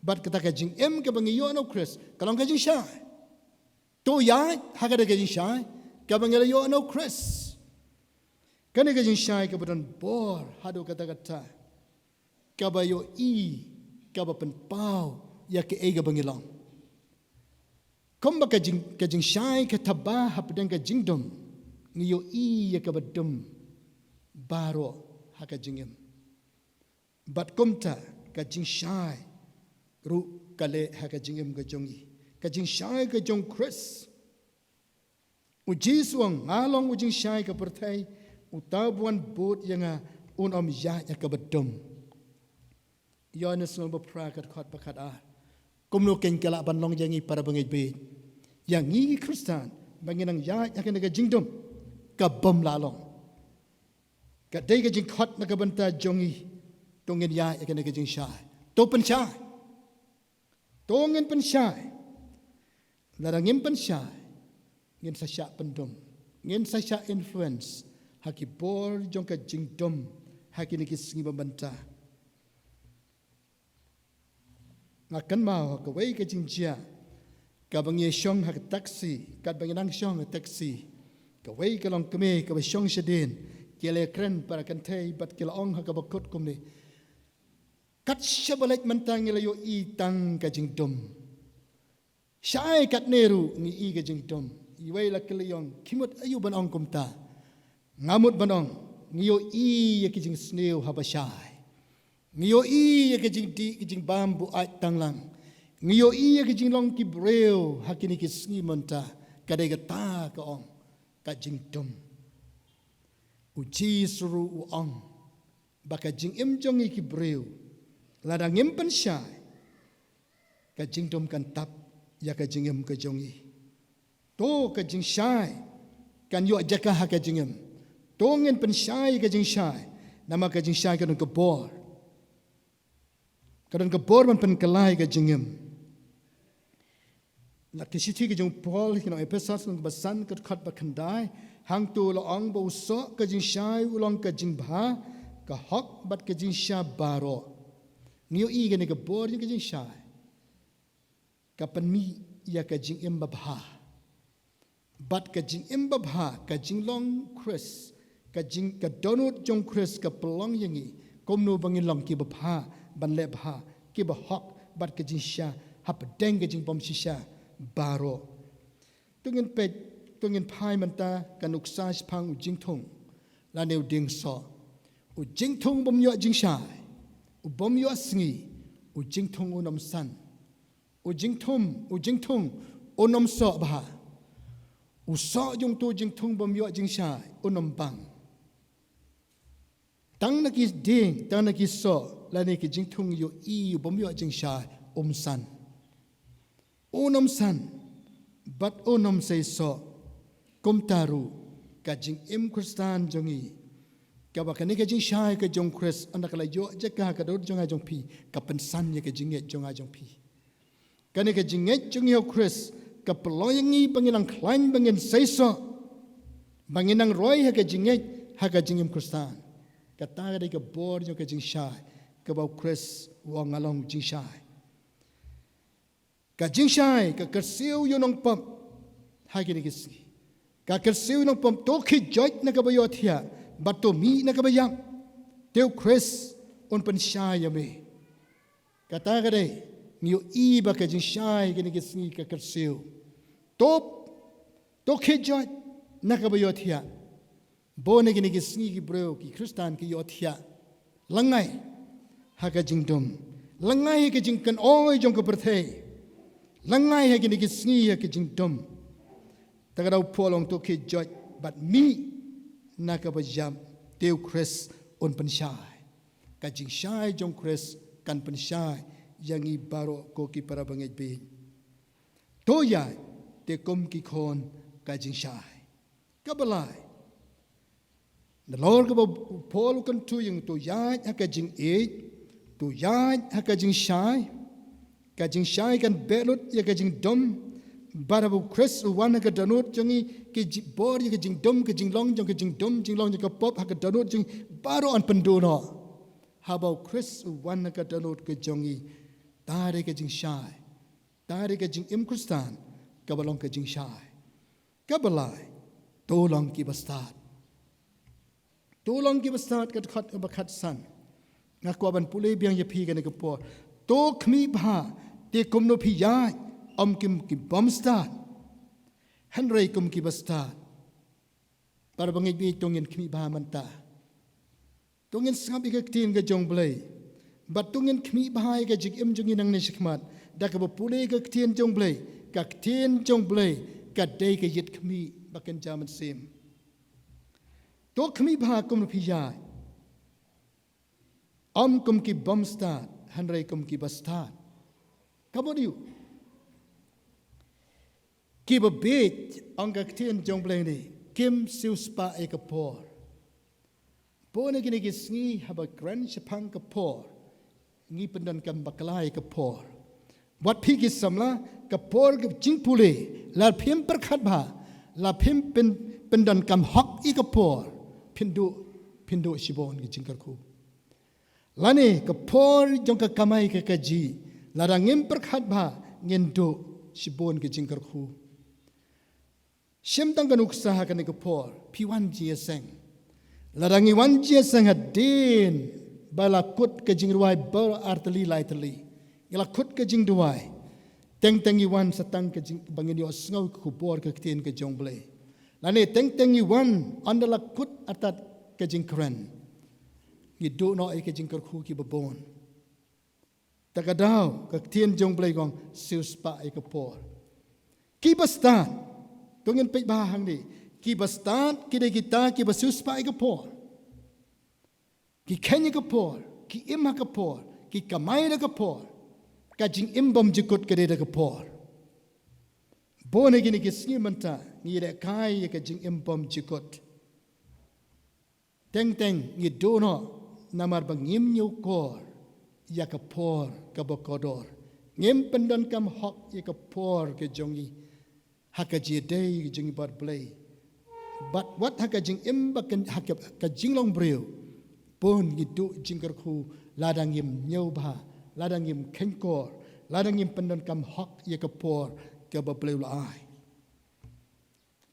bad kata ka jingim kaba ngi ïoh na U Khrist ka long ka jingshai. To ïaid ha kata ka jingshai kaba ngi la ïoh na U Khrist. Kane ka jingshai kaba don bor haduh katta katta, kaba ïohi, kaba pynpaw ïa kaei kaba ngi long. Kumba ka jing, ka jingshai ka thaba hapdeng ka jingdum, ngi ïohi ïa kaba dum baroh ha ka jingim. Bad kumta ka jingshai ruh ka leh ha ka jingim ka jong ngi. Ka jingshai ka jong U Khrist. U Jisu u ong, nga long u jingshai ka pyrthei, uta uba wan bud ïa nga un ym ïaid ha kaba dum. Ïoannis lynnong ba phra, ka dkhot ba khatar. Kumno keiñ ka lah ban long ïa ngi para bangeit bad ïa ngi ki Khristan ba ngin nang ïaid ha kane ka jingdum? ka bym lah long. Ka dei ka jingkhot na ka bynta jong ngi. To ngin ïaid ïa kane ka jingshai. To pynshai. To ngin pynshai. Lada ngim pynshai, ngin sa shah pyndum, ngin sa shah influence ha ki bor jong ka jingdum ha kine ki sngi ba mynta. Nga kynmaw ha kawei ka jingjia kaba ngi shong ha ka taxi, katba ngi nang shong ha ka taxi, kawei ka longkmie kaba shong shadien, ki la kren para kynthei bad ki la ong ha kaba kut kumne: Kat shaba leit mynta ngi la ïohi tang ka jingdum. Shai katne ruh ngi i ka jingdum. Iwei la kylli ong: Khie mut aïu ban ong kumta? Nga mut ban ong, ngi ïohi ïa ki jingsniew haba shai. Ngi ïohi ïa ki jingdih, ki jingbam buaid tanglang. Ngi ïohi ïa ki jinglong ki briew ha kine ki sngi mynta. Ka dei kata ka ong ka jingdum. U Jisu ruh u ong ba ka jingim jong ngi ki briew, lada ngim pynshai, ka jingdum kan tap ïa ka jingim ka jong ngi. To ka jingshai kan ïoh jaka ha ka jingim. To ngin pynshai ka jingshai, namar ka jingshai ka don ka bor. Ka don ka bor ban pynkylla ïa ka jingim. Na ka shithi ka jong u Paul ki nong Ephesos lynnong ba san, ka dkhot ba khyndai, hangto la ong ba u soh ka jingshai u long ka jingbha, ka hok bad ka jingshisha baroh. Ngi ïohi kane ka bor jong ka jingshai ka pynmih ïa ka jingim babha. Bad ka jingim babha, ka jinglong Khrist, ka jing, ka dohnud jong Khrist ka pynlong ïa ngi kumno ba ngin long ki babha, ban leh bha, ki bahok bad ka jingshisha hapdeng ka jingbymshisha baroh. To ngin peit, to ngin phai mynta ka nuksa shaphang u jingthung lane u dieng soh. U jingthung bym ïoh jingshai, u bym ïoh sngi, u jingthung un ym san. U jingthung, u jingthung un ym soh bha. U soh jong uto u jingthung bym ïoh jingshai un ym bang. Tang na ki dieng, tang na ki soh lane ki jingthung ïohi u bym ïoh jingshai, um san. Un ym san bad un ym sei soh. Kumta ruh ka jingim Khristan jong ngi, kaba kane ka jingshai ka jong Khrist, ynda ka la ïoh jaka ha ka dohnud jong nga jong phi, ka pynsan ïa ka jingngeit jong nga jong phi. Kane ka jingngeit jong ngi ha u Khrist ka pynlong ïa ngi ba ngin nang khlaiñ, ba ngin sei soh, ba ngin nang roi ha ka jingngeit, ha ka jingim Khristan. Kata ka dei ka bor jong ka jingshai kaba u Khrist u ong, nga long jingshai. Ka jingshai ka kyrsiew ïa u nongpop ha kine ki sngi. Ka kyrsiew ïa u nongpop, to khie joit na kaba ïohthiah bad to mih na kaba ïap. Te u Khrist un pynshai ïa me. Kata ka dei, ngi ïohi ba ka jingshai kine ki sngi ka kyrsiew. To, to khie joit na kaba ïohthiah. Bun na kine ki sngi ki briew ki Khristan ki ïohthiah lyngngai ha ka jingdum, lyngngai ha ka jingkynoi jong ka pyrthei, lyngngai ha kine ki sngi ha ka jingdum. Te ka dei u Paul u ong to khie joit bad mih na kaba ïap, te u Khrist un pynshai. Ka jingshai jong u Khrist kan pynshai ïa ngi baroh ko ki para bangeit bieit. To ïaid te kum ki khun ka jingshai. Kaba lai, nalor kaba u Paul u kyntu ïa ngi, to ïaid ha ka jingïeit, to ïaid ha ka jingshai. Ka jingshai kan beh lut ïa ka jingdum. Bad haba u Khrist u wan ha ka dohnud jong ngi, ki ji-, bor ïa ka jingdum, ka jinglong jong ka jingdum, jinglong jong ka pop ha ka dohnud jong ngi, baroh yn pynduh noh. Haba u Khrist u wan ha ka dohnud ka jong ngi, ta dei ka jingshai, ta dei ka jingim Khristan kaba long ka jingshai. Kaba lai, to long kiba stad. To long kiba stad, ka dkhot kaba khatsan. Nga kwah ban pule biang ïa phi kane ka por. To khmih bha, te kumno phi ïaid, ym kum ki bym stad, hynrei kum kiba stad. Para bangeit bieit, to ngin khmih bha mynta. To ngin sngap ïa ka ktien ka jong u Blei. Bad to ngin khmih bha ïa ka jingim jong ngi nangne shakhmat da kaba pule ïa ka ktien jong u Blei. Ka ktien jong u Blei ka dei ka ïit khmih ba kynja mynsiem. To khmih bha kumno phi ïaid. Ym kum ki bym stad, hynrei kum kiba stad. Ka mut aïu? Kiba bieit, ong ka ktien jong u Blei ne, Kim siewspah ïa ka por. Bun na kine ki sngi haba kren shaphang ka por, ngi pyndonkam bakla ïa ka por. Wat phi ki samla, ka por ka jingpule, la phim pyrkhat bha, la phim pyn, pyndonkam hok ïa ka por, phin duh, phin duh shibun ki jingkyrkhu. Lane ka por jong ka kamai ka kajih, lada ngim pyrkhat bha, ngin duh shibun ki jingkyrkhu. Shim tang ka nuksa ha kane ka por, phi wan jingïaseng. Lada ngi wan jingïaseng hadien ba la kut ka jingrwai baroh artylli laitylli, ngi la kut ka jingduwai. Teng teng ngi wan sa tang ka jing, ba ngin ïohsngew ka khubor ka ktien ka jong U Blei. Lane teng teng ngi wan ynda la kut artat ka jingkren, ngi duh noh ïa ka jingkyrkhu kiba bun. Ta ka daw, ka ktien jong U Blei ka ong, siewspah ïa ka por. Kiba stad, to ngin peit bha hangne, kiba stad ki dei kita kiba siewspah ïa ka por. Ki kheiñ ïa ka por, ki im ha ka por, ki kamai da ka por. Ka jingim bymjukut ka dei da ka por. Bun na kine ki sngi mynta ngi lehkai ïa ka jingim bymjukut. Teng teng ngi duh noh namar ba ngim ñiewkor ïa ka por kaba kordor. Ngim pyndonkam hok ïa ka por ka jong ngi ha ka jingïadei ka jong ngi bad U Blei. Bad wat ha ka jingim ba kan, ha ka, ka jinglong briew, bun ngi duh jingkyrkhu lada ngim ñiew bha, lada ngim kheiñkor, lada ngim pyndonkam hok ïa ka por kaba U Blei u la ai.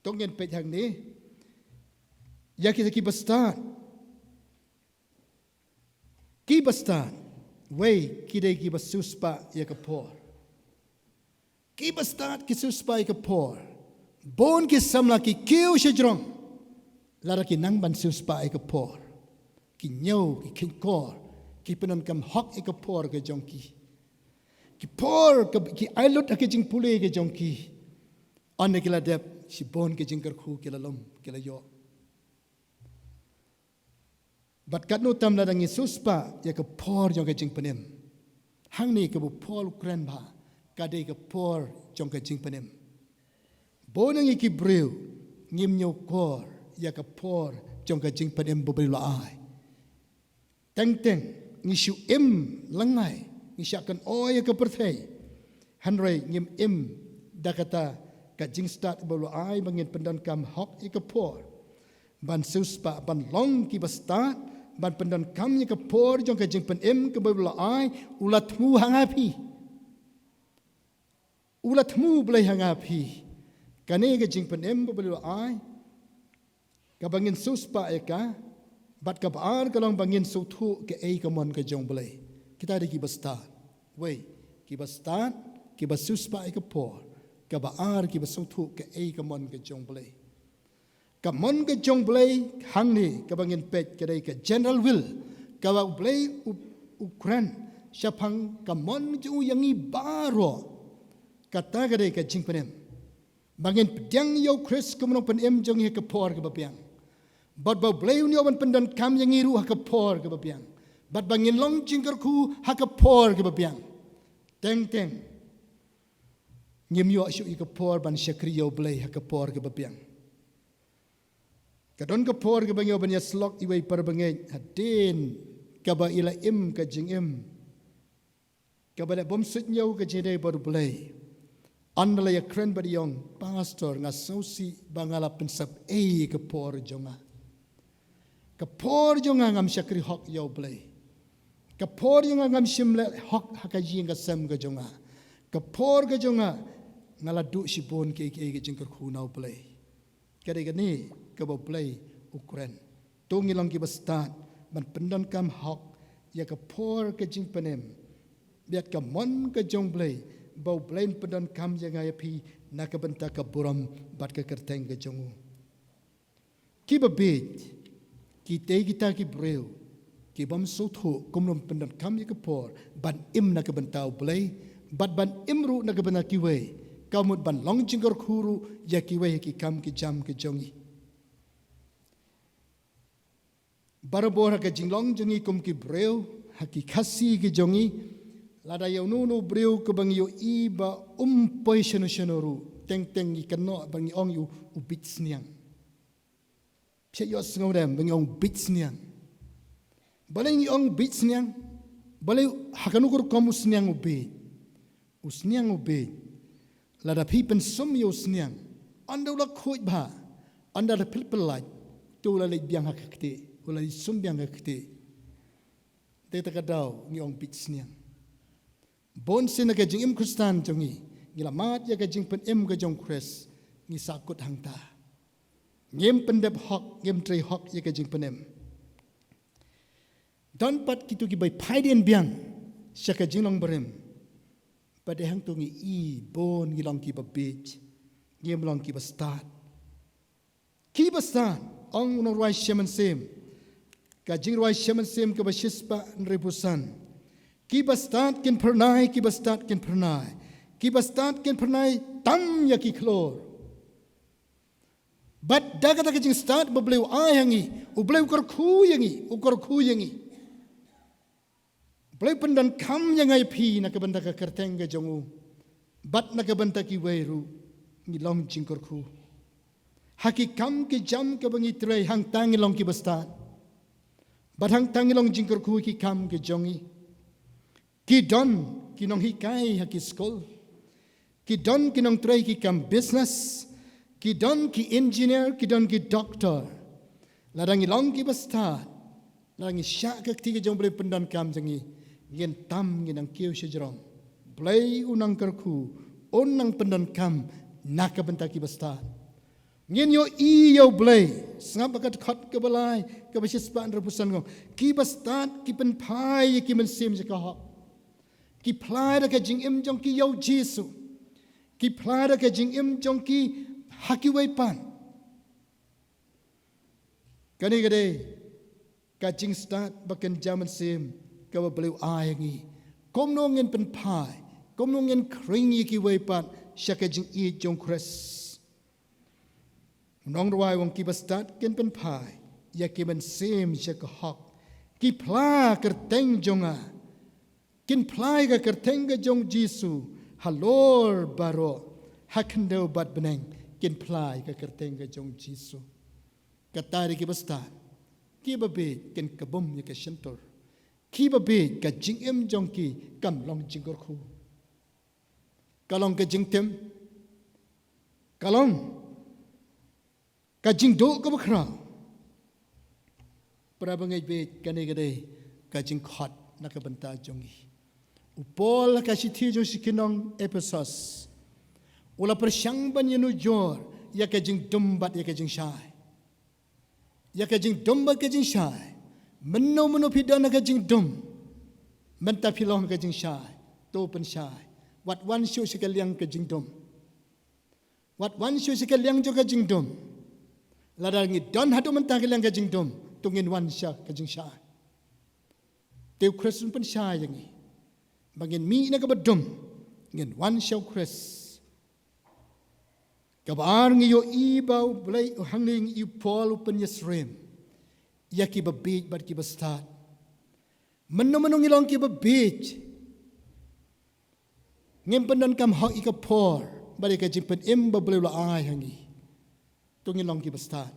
To ngin peit hangne ïa kita kiba stad. Kiba stad, wei, ki dei kiba siewspah ïa ka por. Kiba stad ki siewspah ïa ka por. Bun ki samla ki kiew shajrong lada ki nang ban siewspah ïa ka por. Ki ñiew, ki kheiñkor, ki pyndonkam hok ïa ka por ka jong ki. Ki por ka, ki ai lut ha ka jingpule ka jong ki. Ynda ki la dep, shibun ka jingkyrkhu ki la lum, ki la ïoh. Bad katno tam lada ngi siewspah ïa ka por jong ka jingpynim. Hangne kaba u Paul u kren bha, ka dei ka por jong ka jingpynim. Bun na ngi ki briew ngim ñiewkor ïa ka por jong ka jingpynim ba U Blei u la ai. Teng teng ngi shu im lyngngai, ngi shah kynnoh ïa ka pyrthei. Hynrei ngim im da kata ka jingstad ba u la ai ba ngin pyndonkam hok ïa ka por. Ban siewspah, ban long kiba stad, ban pyndonkam ïa ka por jong ka jingpynim kaba u la ai, u la thmu ha nga phi. U la thmu U Blei ha nga phi. Kane ka jingpynim ba U Blei u la ai, kaba ngin siewspah ïa ka, bad kaba ar ka long ba ngin sngewthuh kaei ka mon ka jong U Blei. Kita dei kiba stad. Wei, kiba stad, kiba siewspah ïa ka por. Kaba ar, kiba sngewthuh kaei ka mon ka jong U Blei. Ka mon ka jong U Blei hangne kaba ngin peit ka dei ka general will, kaba U Blei u, u kren shaphang ka mon jong u ïa ngi baroh. Kata ka dei ka jingpynim. Ba ngin pdiang ïa U Khrist kum u nongpynim jong ngi ha ka por kaba biang. Bad ba U Blei un ïoh ban pyndonkam ïa ngi ruh ha ka por kaba biang. Bad ba ngin long jingkyrkhu ha ka por kaba biang. Teng teng ngim ïoh shuh ïa ka por ban shakri ïa U Blei ha ka por kaba biang. Ka don ka por kaba ngi ïoh ban ïasyllok iwei i parabangeit hadien kaba i la im ka jingim kaba la bym suidñiew ka jingïadei bad U Blei. Ynda la ïakren bad i ong, Pastor, nga sngewsih ba nga la pynsep ei ïa ka por jong nga. Ka por jong nga ngam shakri hok ïa U Blei. Ka por jong nga ngam shim leh hok ha ka ïing ka sem ka jong nga. Ka por ka jong nga, nga la duh shibun kiei kiei ka jingkyrkhu na U Blei. Ka dei kane kaba U Blei u kren. To ngin long kiba stad ban pyndonkam hok ïa ka por ka jingpynim. Bad ka mon ka jong U Blei, ba U Blei un pyndonkam ïa nga ïa phi na ka bynta ka burom bad ka kyrteng ka jong u. Kiba bieit, kitei kita ki briew ki bym sngewthuh kumno ban pyndonkam ïa ka por ban im na ka bynta U Blei, bad ban im ruh na ka bynta kiwei, ka mut ban long jingkyrkhu ruh ïa kiwei ha ki kam ki jam ki jong ngi. Barabor ha ka jinglong jong ngi kum ki briew, ha ki Khasi ki jong ngi, lada ïa uno uno u briew kaba ngi ïohi ba um poi shano shano ruh, teng teng ngi kynnoh ba ngi ong ïa u, u bit sniang. Phi ïohsngew dem ba ngi ong bit sniang. Balei ngi ong bit sniang? Balei ha kano ka rukom u sniang u bit? U sniang u bit. Lada phi pynsum ïa u sniang, ynda u la khuid bha, ynda la pil pyllait, to u la leit biang ha ka ktieh, u la leit sum biang ha ka ktieh. Te ta ka daw ngi ong bit sniang. Bun sien na ka jingim Khristan jong ngi, ngi la mad ïa ka jingpynim ka jong Khrist, ngi sahkut hangta. Ngim pyndep hok, ngim trei hok ïa ka jingpynim. Don pat kito kiba phai dien biang sha ka jinglong barim. Pat hangto ngi i bun ngi long kiba bit, ngim long kiba stad. Kiba stad, ong u nongrwai Shemon Sim. Ka jingrwai Shemon Sim kaba shispah hynriew phew san. Kiba stad kin phyrnai, kiba stad kin phyrnai. Kiba stad kin phyrnai tam ïa ki khlur. Bad da kata ka jingstad ba U Blei u ai ha ngi, U Blei u kyrkhu ïa ngi, u kyrkhu ïa ngi. U Blei u pyndonkam ïa nga ïa phi na ka bynta ka kyrteng ka jong u. Bad na ka bynta kiwei ruh ngi long jingkyrkhu. Ha ki kam ki jam kaba ngi trei hangta ngi long kiba stad. Bad hangta ngi long jingkyrkhu ha ki kam ki jong ngi. Ki don ki nonghikai ha ki skul. Ki don ki nongtrei ki kam business. Ki don ki engineer, ki don ki doctor. Lada ngi long kiba stad, lada ngi shah ka kti ka jong U Blei u pyndonkam jong ngi, ngin tam ngin nang kiew shajrong. U Blei u nang kyrkhu, un nang pyndonkam na ka bynta kiba stad. Ngin ïohi ïa U Blei, sngap ha ka dkhot kaba lai, kaba shispah hynriew phew san, ong, kiba stad ki pynphai ïa ki mynsiem sha ka hok. Ki phla da ka jingim jong ki ïa U Jisu. Ki phla da ka jingim jong ki ha kiwei pat. Kane ka dei ka jingstad ba kynja mynsiem kaba U Blei u ai ha ngi. Kumno ngin pynphai, kumno ngin khring ïa kiwei pat sha ka jingïeit jong Khrist. U nongrwai u ong, kiba stad kin pynphai ïa ki mynsiem sha ka hok. Ki phla kyrteng jong nga. Kin phla ïa ka kyrteng ka jong U Jisu halor baroh, ha khyndew bad bneng, kin phla ïa ka kyrteng ka jong U Jisu. Kata dei kiba stad. Kiba bieit kin kbum ïa ka shyntur. Kiba bieit ka jingim jong ki kam long jingkyrkhu. Ka long ka jingtim. Ka long ka jingduh kaba khraw. Para bangeit, bad kane ka dei ka jingkhot na ka bynta jong ngi. U Paul ha ka shithi jong ki nong Ephesos u la pyrshang ban ïanujor ïa ka jingdum bad ïa ka jingshai. Ïa ka jingdum bad ka jingshai. Mynno mynno phi don ha ka jingdum, mynta phi long ha ka jingshai, to pynshai. Wat wan shuh sha ka liang ka jingdum. Wat wan shuh sha ka liang jong ka jingdum. Lada ngi don haduh mynta ka liang ka jingdum, to ngin wan sha ka jingshai. Te U Khrist un pynshai ïa ngi ba ngin mih na kaba dum, ngin wan sha U Khrist. Kaba ar, ngi ïohi ba U Blei, hangne ngi ïohi u Paul u pynïasyriem ïa kiba bieit bad kiba stad. Mynno mynno ngi long kiba bieit, ngim pyndonkam hok ïa ka por bad ïa ka jingpynim ba U Blei u la ai ha ngi, to ngin long kiba stad.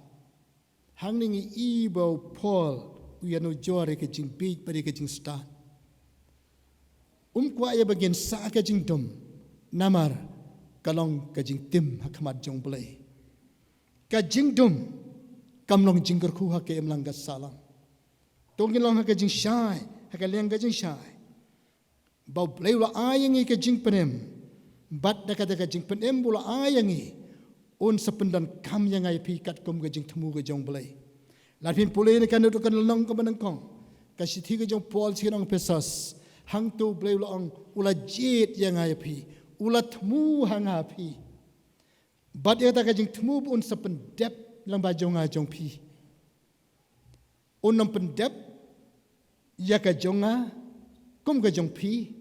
Hangne ngi ïohi ba u Paul u ïanujor ïa ka jingbieit bad ïa ka jingstad. Um kwah ïa ba ngin sah ka jingdum, namar ka long ka jingtim ha khmat jong U Blei. Ka jingdum kam long jingkyrkhu ha ka imlang ka sahlang. To ngin long ha ka jingshai, ha ka liang ka jingshai. Ba U Blei u la ai ïa ngi ka jingpynim. Bad da kata ka jingpynim ba u la ai ïa ngi, un sa pyndonkam ïa nga ïa phi katkum ka jingthmu ka jong U Blei. Lada phin pule na kane ka lynnong kaba nyngkong, ka shithi ka jong u Paul sha ki nong Ephesos, hangto U Blei u la ong, u la jied ïa nga ïa phi, u la thmu ha nga ha phi. Bad ïa kata ka jingthmu ba un sa pyndep lyngba jong nga jong phi. Un ym pyndep ïa ka jong nga kum ka jong phi,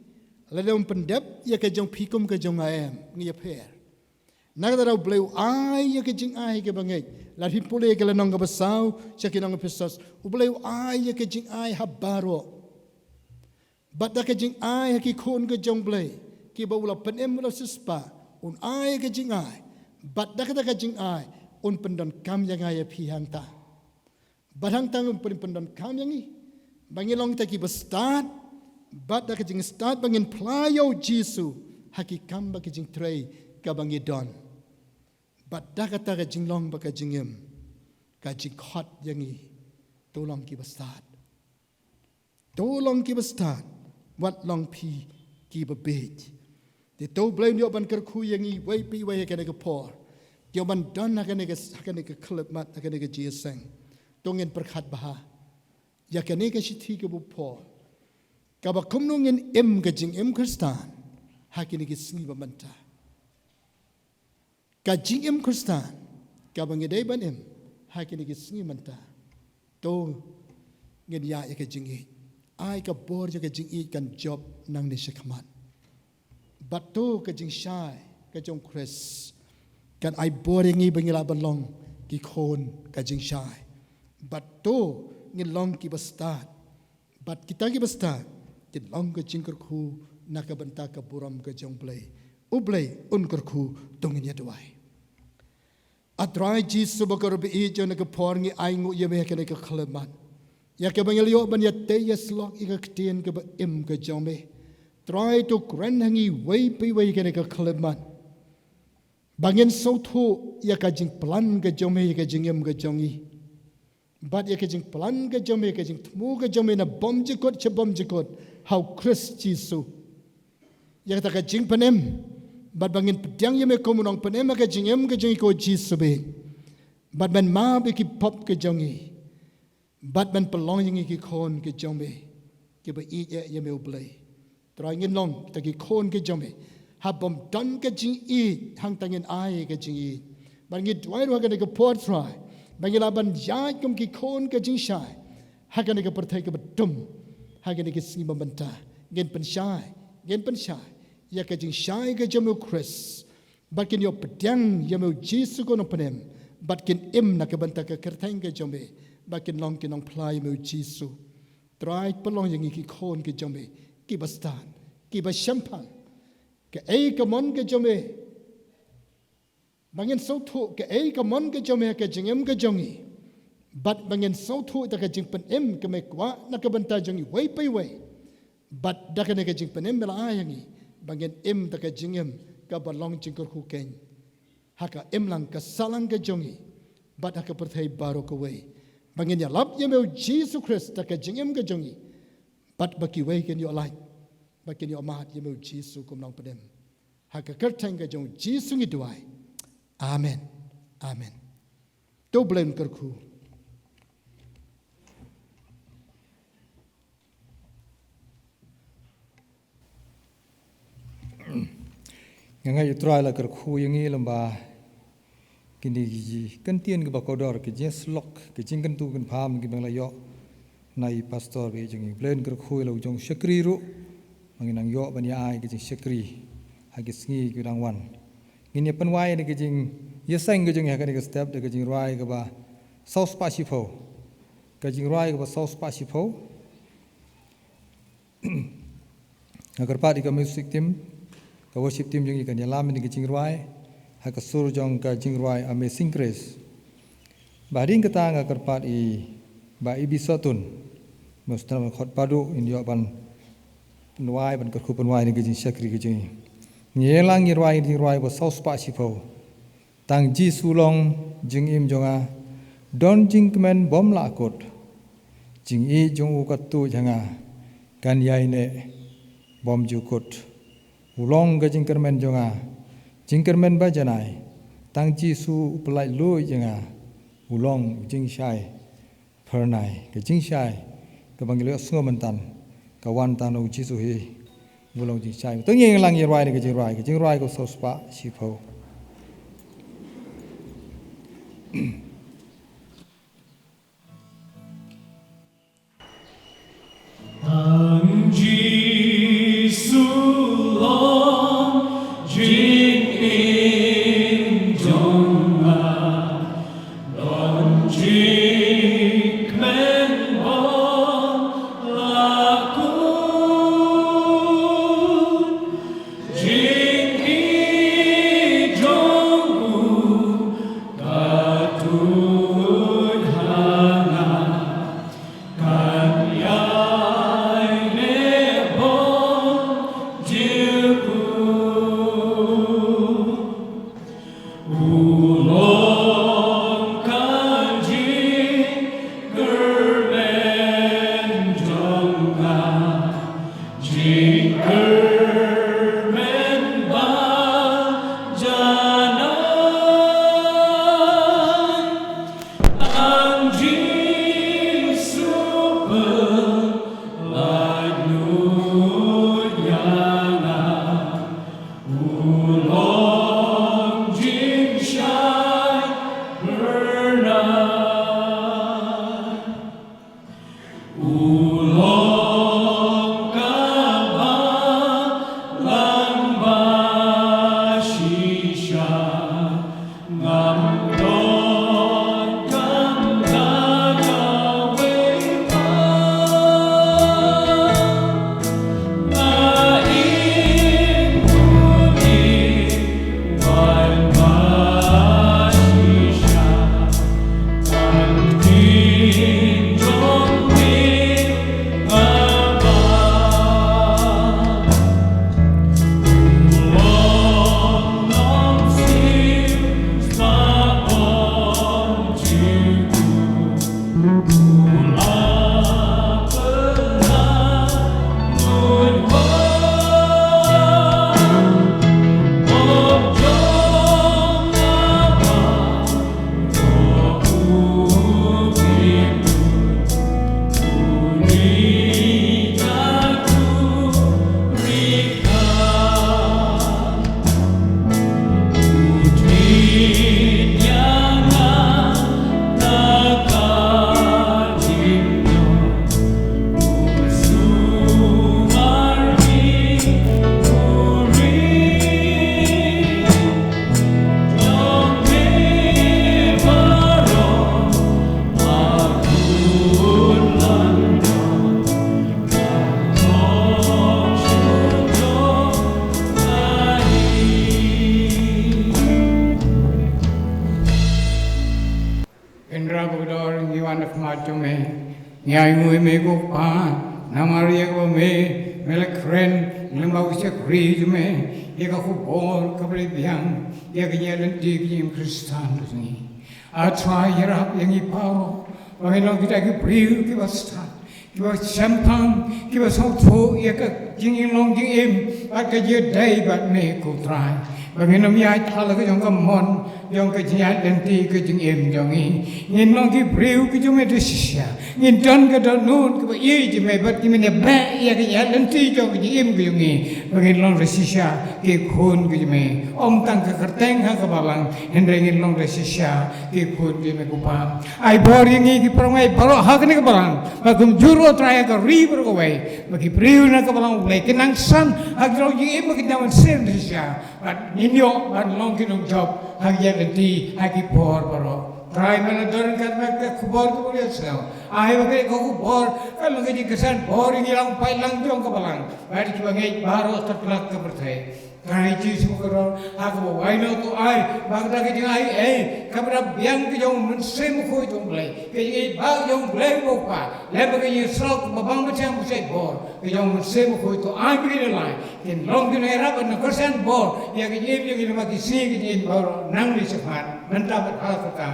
lada un pyndep ïa ka jong phi kum ka jong nga, em, ngi ïapher. Na kata daw U Blei u ai ïa ka jingai kaba ngeit. Lada phin pule ka lynnong kaba saw sha ki nong Ephesos, U Blei u ai ïa ka jingai ha baroh. Bad da ka jingai ha ki khun ka jong U Blei, kiba u la pynim, u la siewspah, un ai ka jingai. Bad da kata ka jingai un pyndonkam ïa nga ïa phi hangta. Bad hangta un pyn- pyndonkam ïa ngi ba ngin long kita kiba stad, bad da ka jingstad ba ngin phla ïa u Jisu ha ki kam bad ki jingtrei kaba ngi don. Bad da kata ka jinglong bad ka jingim ka jingkhot ïa ngi, to long kiba stad. To long kiba stad, wat long phi kiba bieit. Te to Blei un ïoh ban kyrkhu ïa ngi iwei pa iwei ha kane ka por. Ïoh ban don ha kane ka, ha kane ka khyllipmat, ha kane ka jingïaseng. To ngin pyrkhat bha ïa kane ka shithi kaba u Paul, kaba kumno ngin im ka jingim Khristan ha kine ki sngi ba mynta. Ka jingim Khristan kaba ngi dei ban im ha kine ki sngi mynta. To ngin ïaid ïa ka jingïeit. Ai ka bor ïa ka jingïeit kan jop nangne shakhmat. Bad to ka jingshai ka jong u Khrist kan ai bor ïa ngi ba ngin lah ban long ki khun ka jingshai. Bad to ngin long kiba stad. Bad kita kiba stad kin long ka jingkyrkhu na ka bynta ka burom ka jong u Blei. U Blei un kyrkhu, to ngin ïa duwai. A Trai Jisu ba kyrpang, ïa jong na ka por ngi ainguh ïa me ha kane ka khyllipmat, ïa kaba ngi la ïoh ban ïatei ïasyllok ïa ka ktien kaba im ka jong me. Trai, to kren ha ngi iwei pa iwei ha kane ka khyllipmat, ba ngin sngewthuh ïa ka jingplan ka jong me ïa ka jingim ka jong ngi. Bad ïa ka jingplan ka jong me, ka jingthmu ka jong me na bymjukut sha bymjukut ha u Khrist Jisu. Ïa kata ka jingpynim, bad ba ngin pdiang ïa me kum u nongpynim ha ka jingim ka jong ngi, ko Jisu bad, bad ban map ïa ki pop ka jong ngi, bad ban pynlong ïa ngi ki khun ka jong me, kiba ïeit ïa me u Blei. Trai, ngin long kita ki khun ka jong me. Haba ym don ka jingïeit, hangta ngin ai ka jingïeit. Bad ngi duwai ruh ha kane ka por, Trai, ba ngin lah ban ïaid kum ki khun ka jingshai ha kane ka pyrthei kaba dum. Ha kine ki sngi ba mynta ngin pynshai, ngin pynshai ïa ka jingshai ka jong me u Khrist. Bad kin ïoh pdiang ïa me u Jisu kum u nongpynim, bad kin im na ka bynta ka kyrteng ka jong me, bad kin long ki nongphla ïa me u Jisu. Trai, pynlong ïa ngi ki khun ka jong me kiba stad, kiba shemphang. Kaei ka mon ka jong me, ba ngin sngewthuh kaei ka mon ka jong me ha ka jingim ka jong ngi. Bad ba ngin sngewthuh da ka jingpynim ka me kwah na ka bynta jong ngi iwei pa iwei. Bad da kane ka jingpynim me la ai ïa ngi, ba ngin im da ka jingim kaba long jingkyrkhu keiñ ha ka imlang ka sahlang ka jong ngi, bad ha ka pyrthei baroh kawei. Ba ngin ïalap ïa me u Jisu Khrist da ka jingim ka jong ngi, bad ba kiwei kin ïoh lait, ba kin ïoh mad ïa me u Jisu kum u nongpynim. Ha ka kyrteng ka jong u Jisu ngi duwai. Amen. Amen. To Blei un kyrkhu. Nga ngeit u Trai la kyrkhu ïa ngi lyngba kine ki kyntien kiba kordor, ki jingïasyllok, ki jingkyntu kynpham kiba ngi la ïoh na i pastor ba ïeit jong ngi. Blei un kyrkhu ïa la u jong shakri ruh, ba ngin nang ïoh ban ïa ai ka jingshakri ha ki sngi ki dang wan. Ngin ïa pynwai na ka jingïaseng ka jong ngi ha kane ka step da ka jingrwai kaba saw spah shiphew. Ka jingrwai kaba saw spah shiphew. Nga kyrpad ïa ka music team, ka worship team jong ngi kan ïalam ïa ka jingrwai ha ka sur jong ka jingrwai Amazing Grace. Ba hadien kata nga kyrpad ïa i Bah Ibi Sotun, mustana ban khot Padu, in ïoh ban pynwai, ban kyrkhu pynwai ïa ka jingshakri ka jong ngi. Ngi ïa lang ngi rwai ïa ka jingrwai ba saw spah shiphew. Tang Jisu long jingim jong nga, don jingkmen bym lah kut. Jingïeit jong u ka tuid ha nga, kan ïaineh bym ju kut. U long ka jingkyrmen jong nga, jingkyrmen ba janai. Tang Jisu u pyllait luid ïa nga, u long u jingshai phyrnai, ka jingshai kaba ngi la ïohsngew mynta, ka wan tang na u Jisu hi. U long jingshai. To ngin ïa lang ïa rwai na ka jingrwai, ka jingrwai ka saw spah shiphew. Tang Jisu long jingim jong nga, don jingkmen bym lah kut. Jingïeit jong u ka tu U long ka jingkyrmen jong nga, jingkyrmen ba janai, ang jingsuk pynlait nud ïa nga. U long jingshai byrnai. U long ka balang ba shisha. Ngam don kam da kawei pat. Nga im bun im wan ba shisha. Kan ktien jong me nga ba. U long nongsiewspah bor jingkut. U la pynlait nud wan. Bor jong nga ba Kynrad bakordor, ngi wan ha khmat jong me, ngi ainguh ïa me ko Kpa, namar ïa kaba me, me la kren lyngba u shakri jong me ïa ka khubor kaba biang, ïa ka jingïaid lynti ka jingim Khristan jong ngi. A Trai, ïarap ïa ngi baroh ba ngin long kita ki briew kiba stad, kiba shemphang, kiba sngewthuh ïa ka jingïalong jingim bad ka jingïadei bad me ko Trai. Ba ngin ym ïaid ha la ka jong ka mon jong ka jingïaid lynti ka jingim jong ngi. Ngin long ki briew ki jong me da shisha. Ngin don ka dohnud kaba ïeit jong me bad ngin ïabeh ïa ka jingïaid lynti jong ka jingim ka jong ngi. Ba ngin long da shisha ki khun ki jong me. Ym tang ka kyrteng ha ka balang, hynrei ngin long da shisha ki khun ki jong me ko Kpa. Ai bor ïa ngi ki paralok baroh ha kane ka balang. Ba kumjuh ruh Trai ha ka ri baroh kawei, ba ki briew na ka balang U Blei kin nang san ha ka jingim ba kin nang mynsiem da shisha. Bad ngin ïoh ban long ki nongjop ha ka jingïaid lynti ha ki por baroh. Trai, me la don ryngkat bad ka khubor kaba ïasngew. Ai ba ka khubor kan long ka jingkyrshan bor ïa ngi lang paidlang jong ka balang bad kiba ngeit baroh satlak ka pyrthei. Trai Jisu bakordor, ha kaba wai noh to ai ba ka da ka jingai ei kaba da biang ka jong u Mynsiem Bakhuid jong U Blei, ka jingïeit ba jong U Blei ko Kpa, lem bad ka jingsuk ba bang ba thiang ba shait bor ka jong u Mynsiem Bakhuid, to ai ba ki la lai kin long ki nongïarap bad nongkyrshan bor ïa ka jingim jong ngi lyngba ki sngi ka jingim baroh nangne shakhmat, mynta bad ha la kata.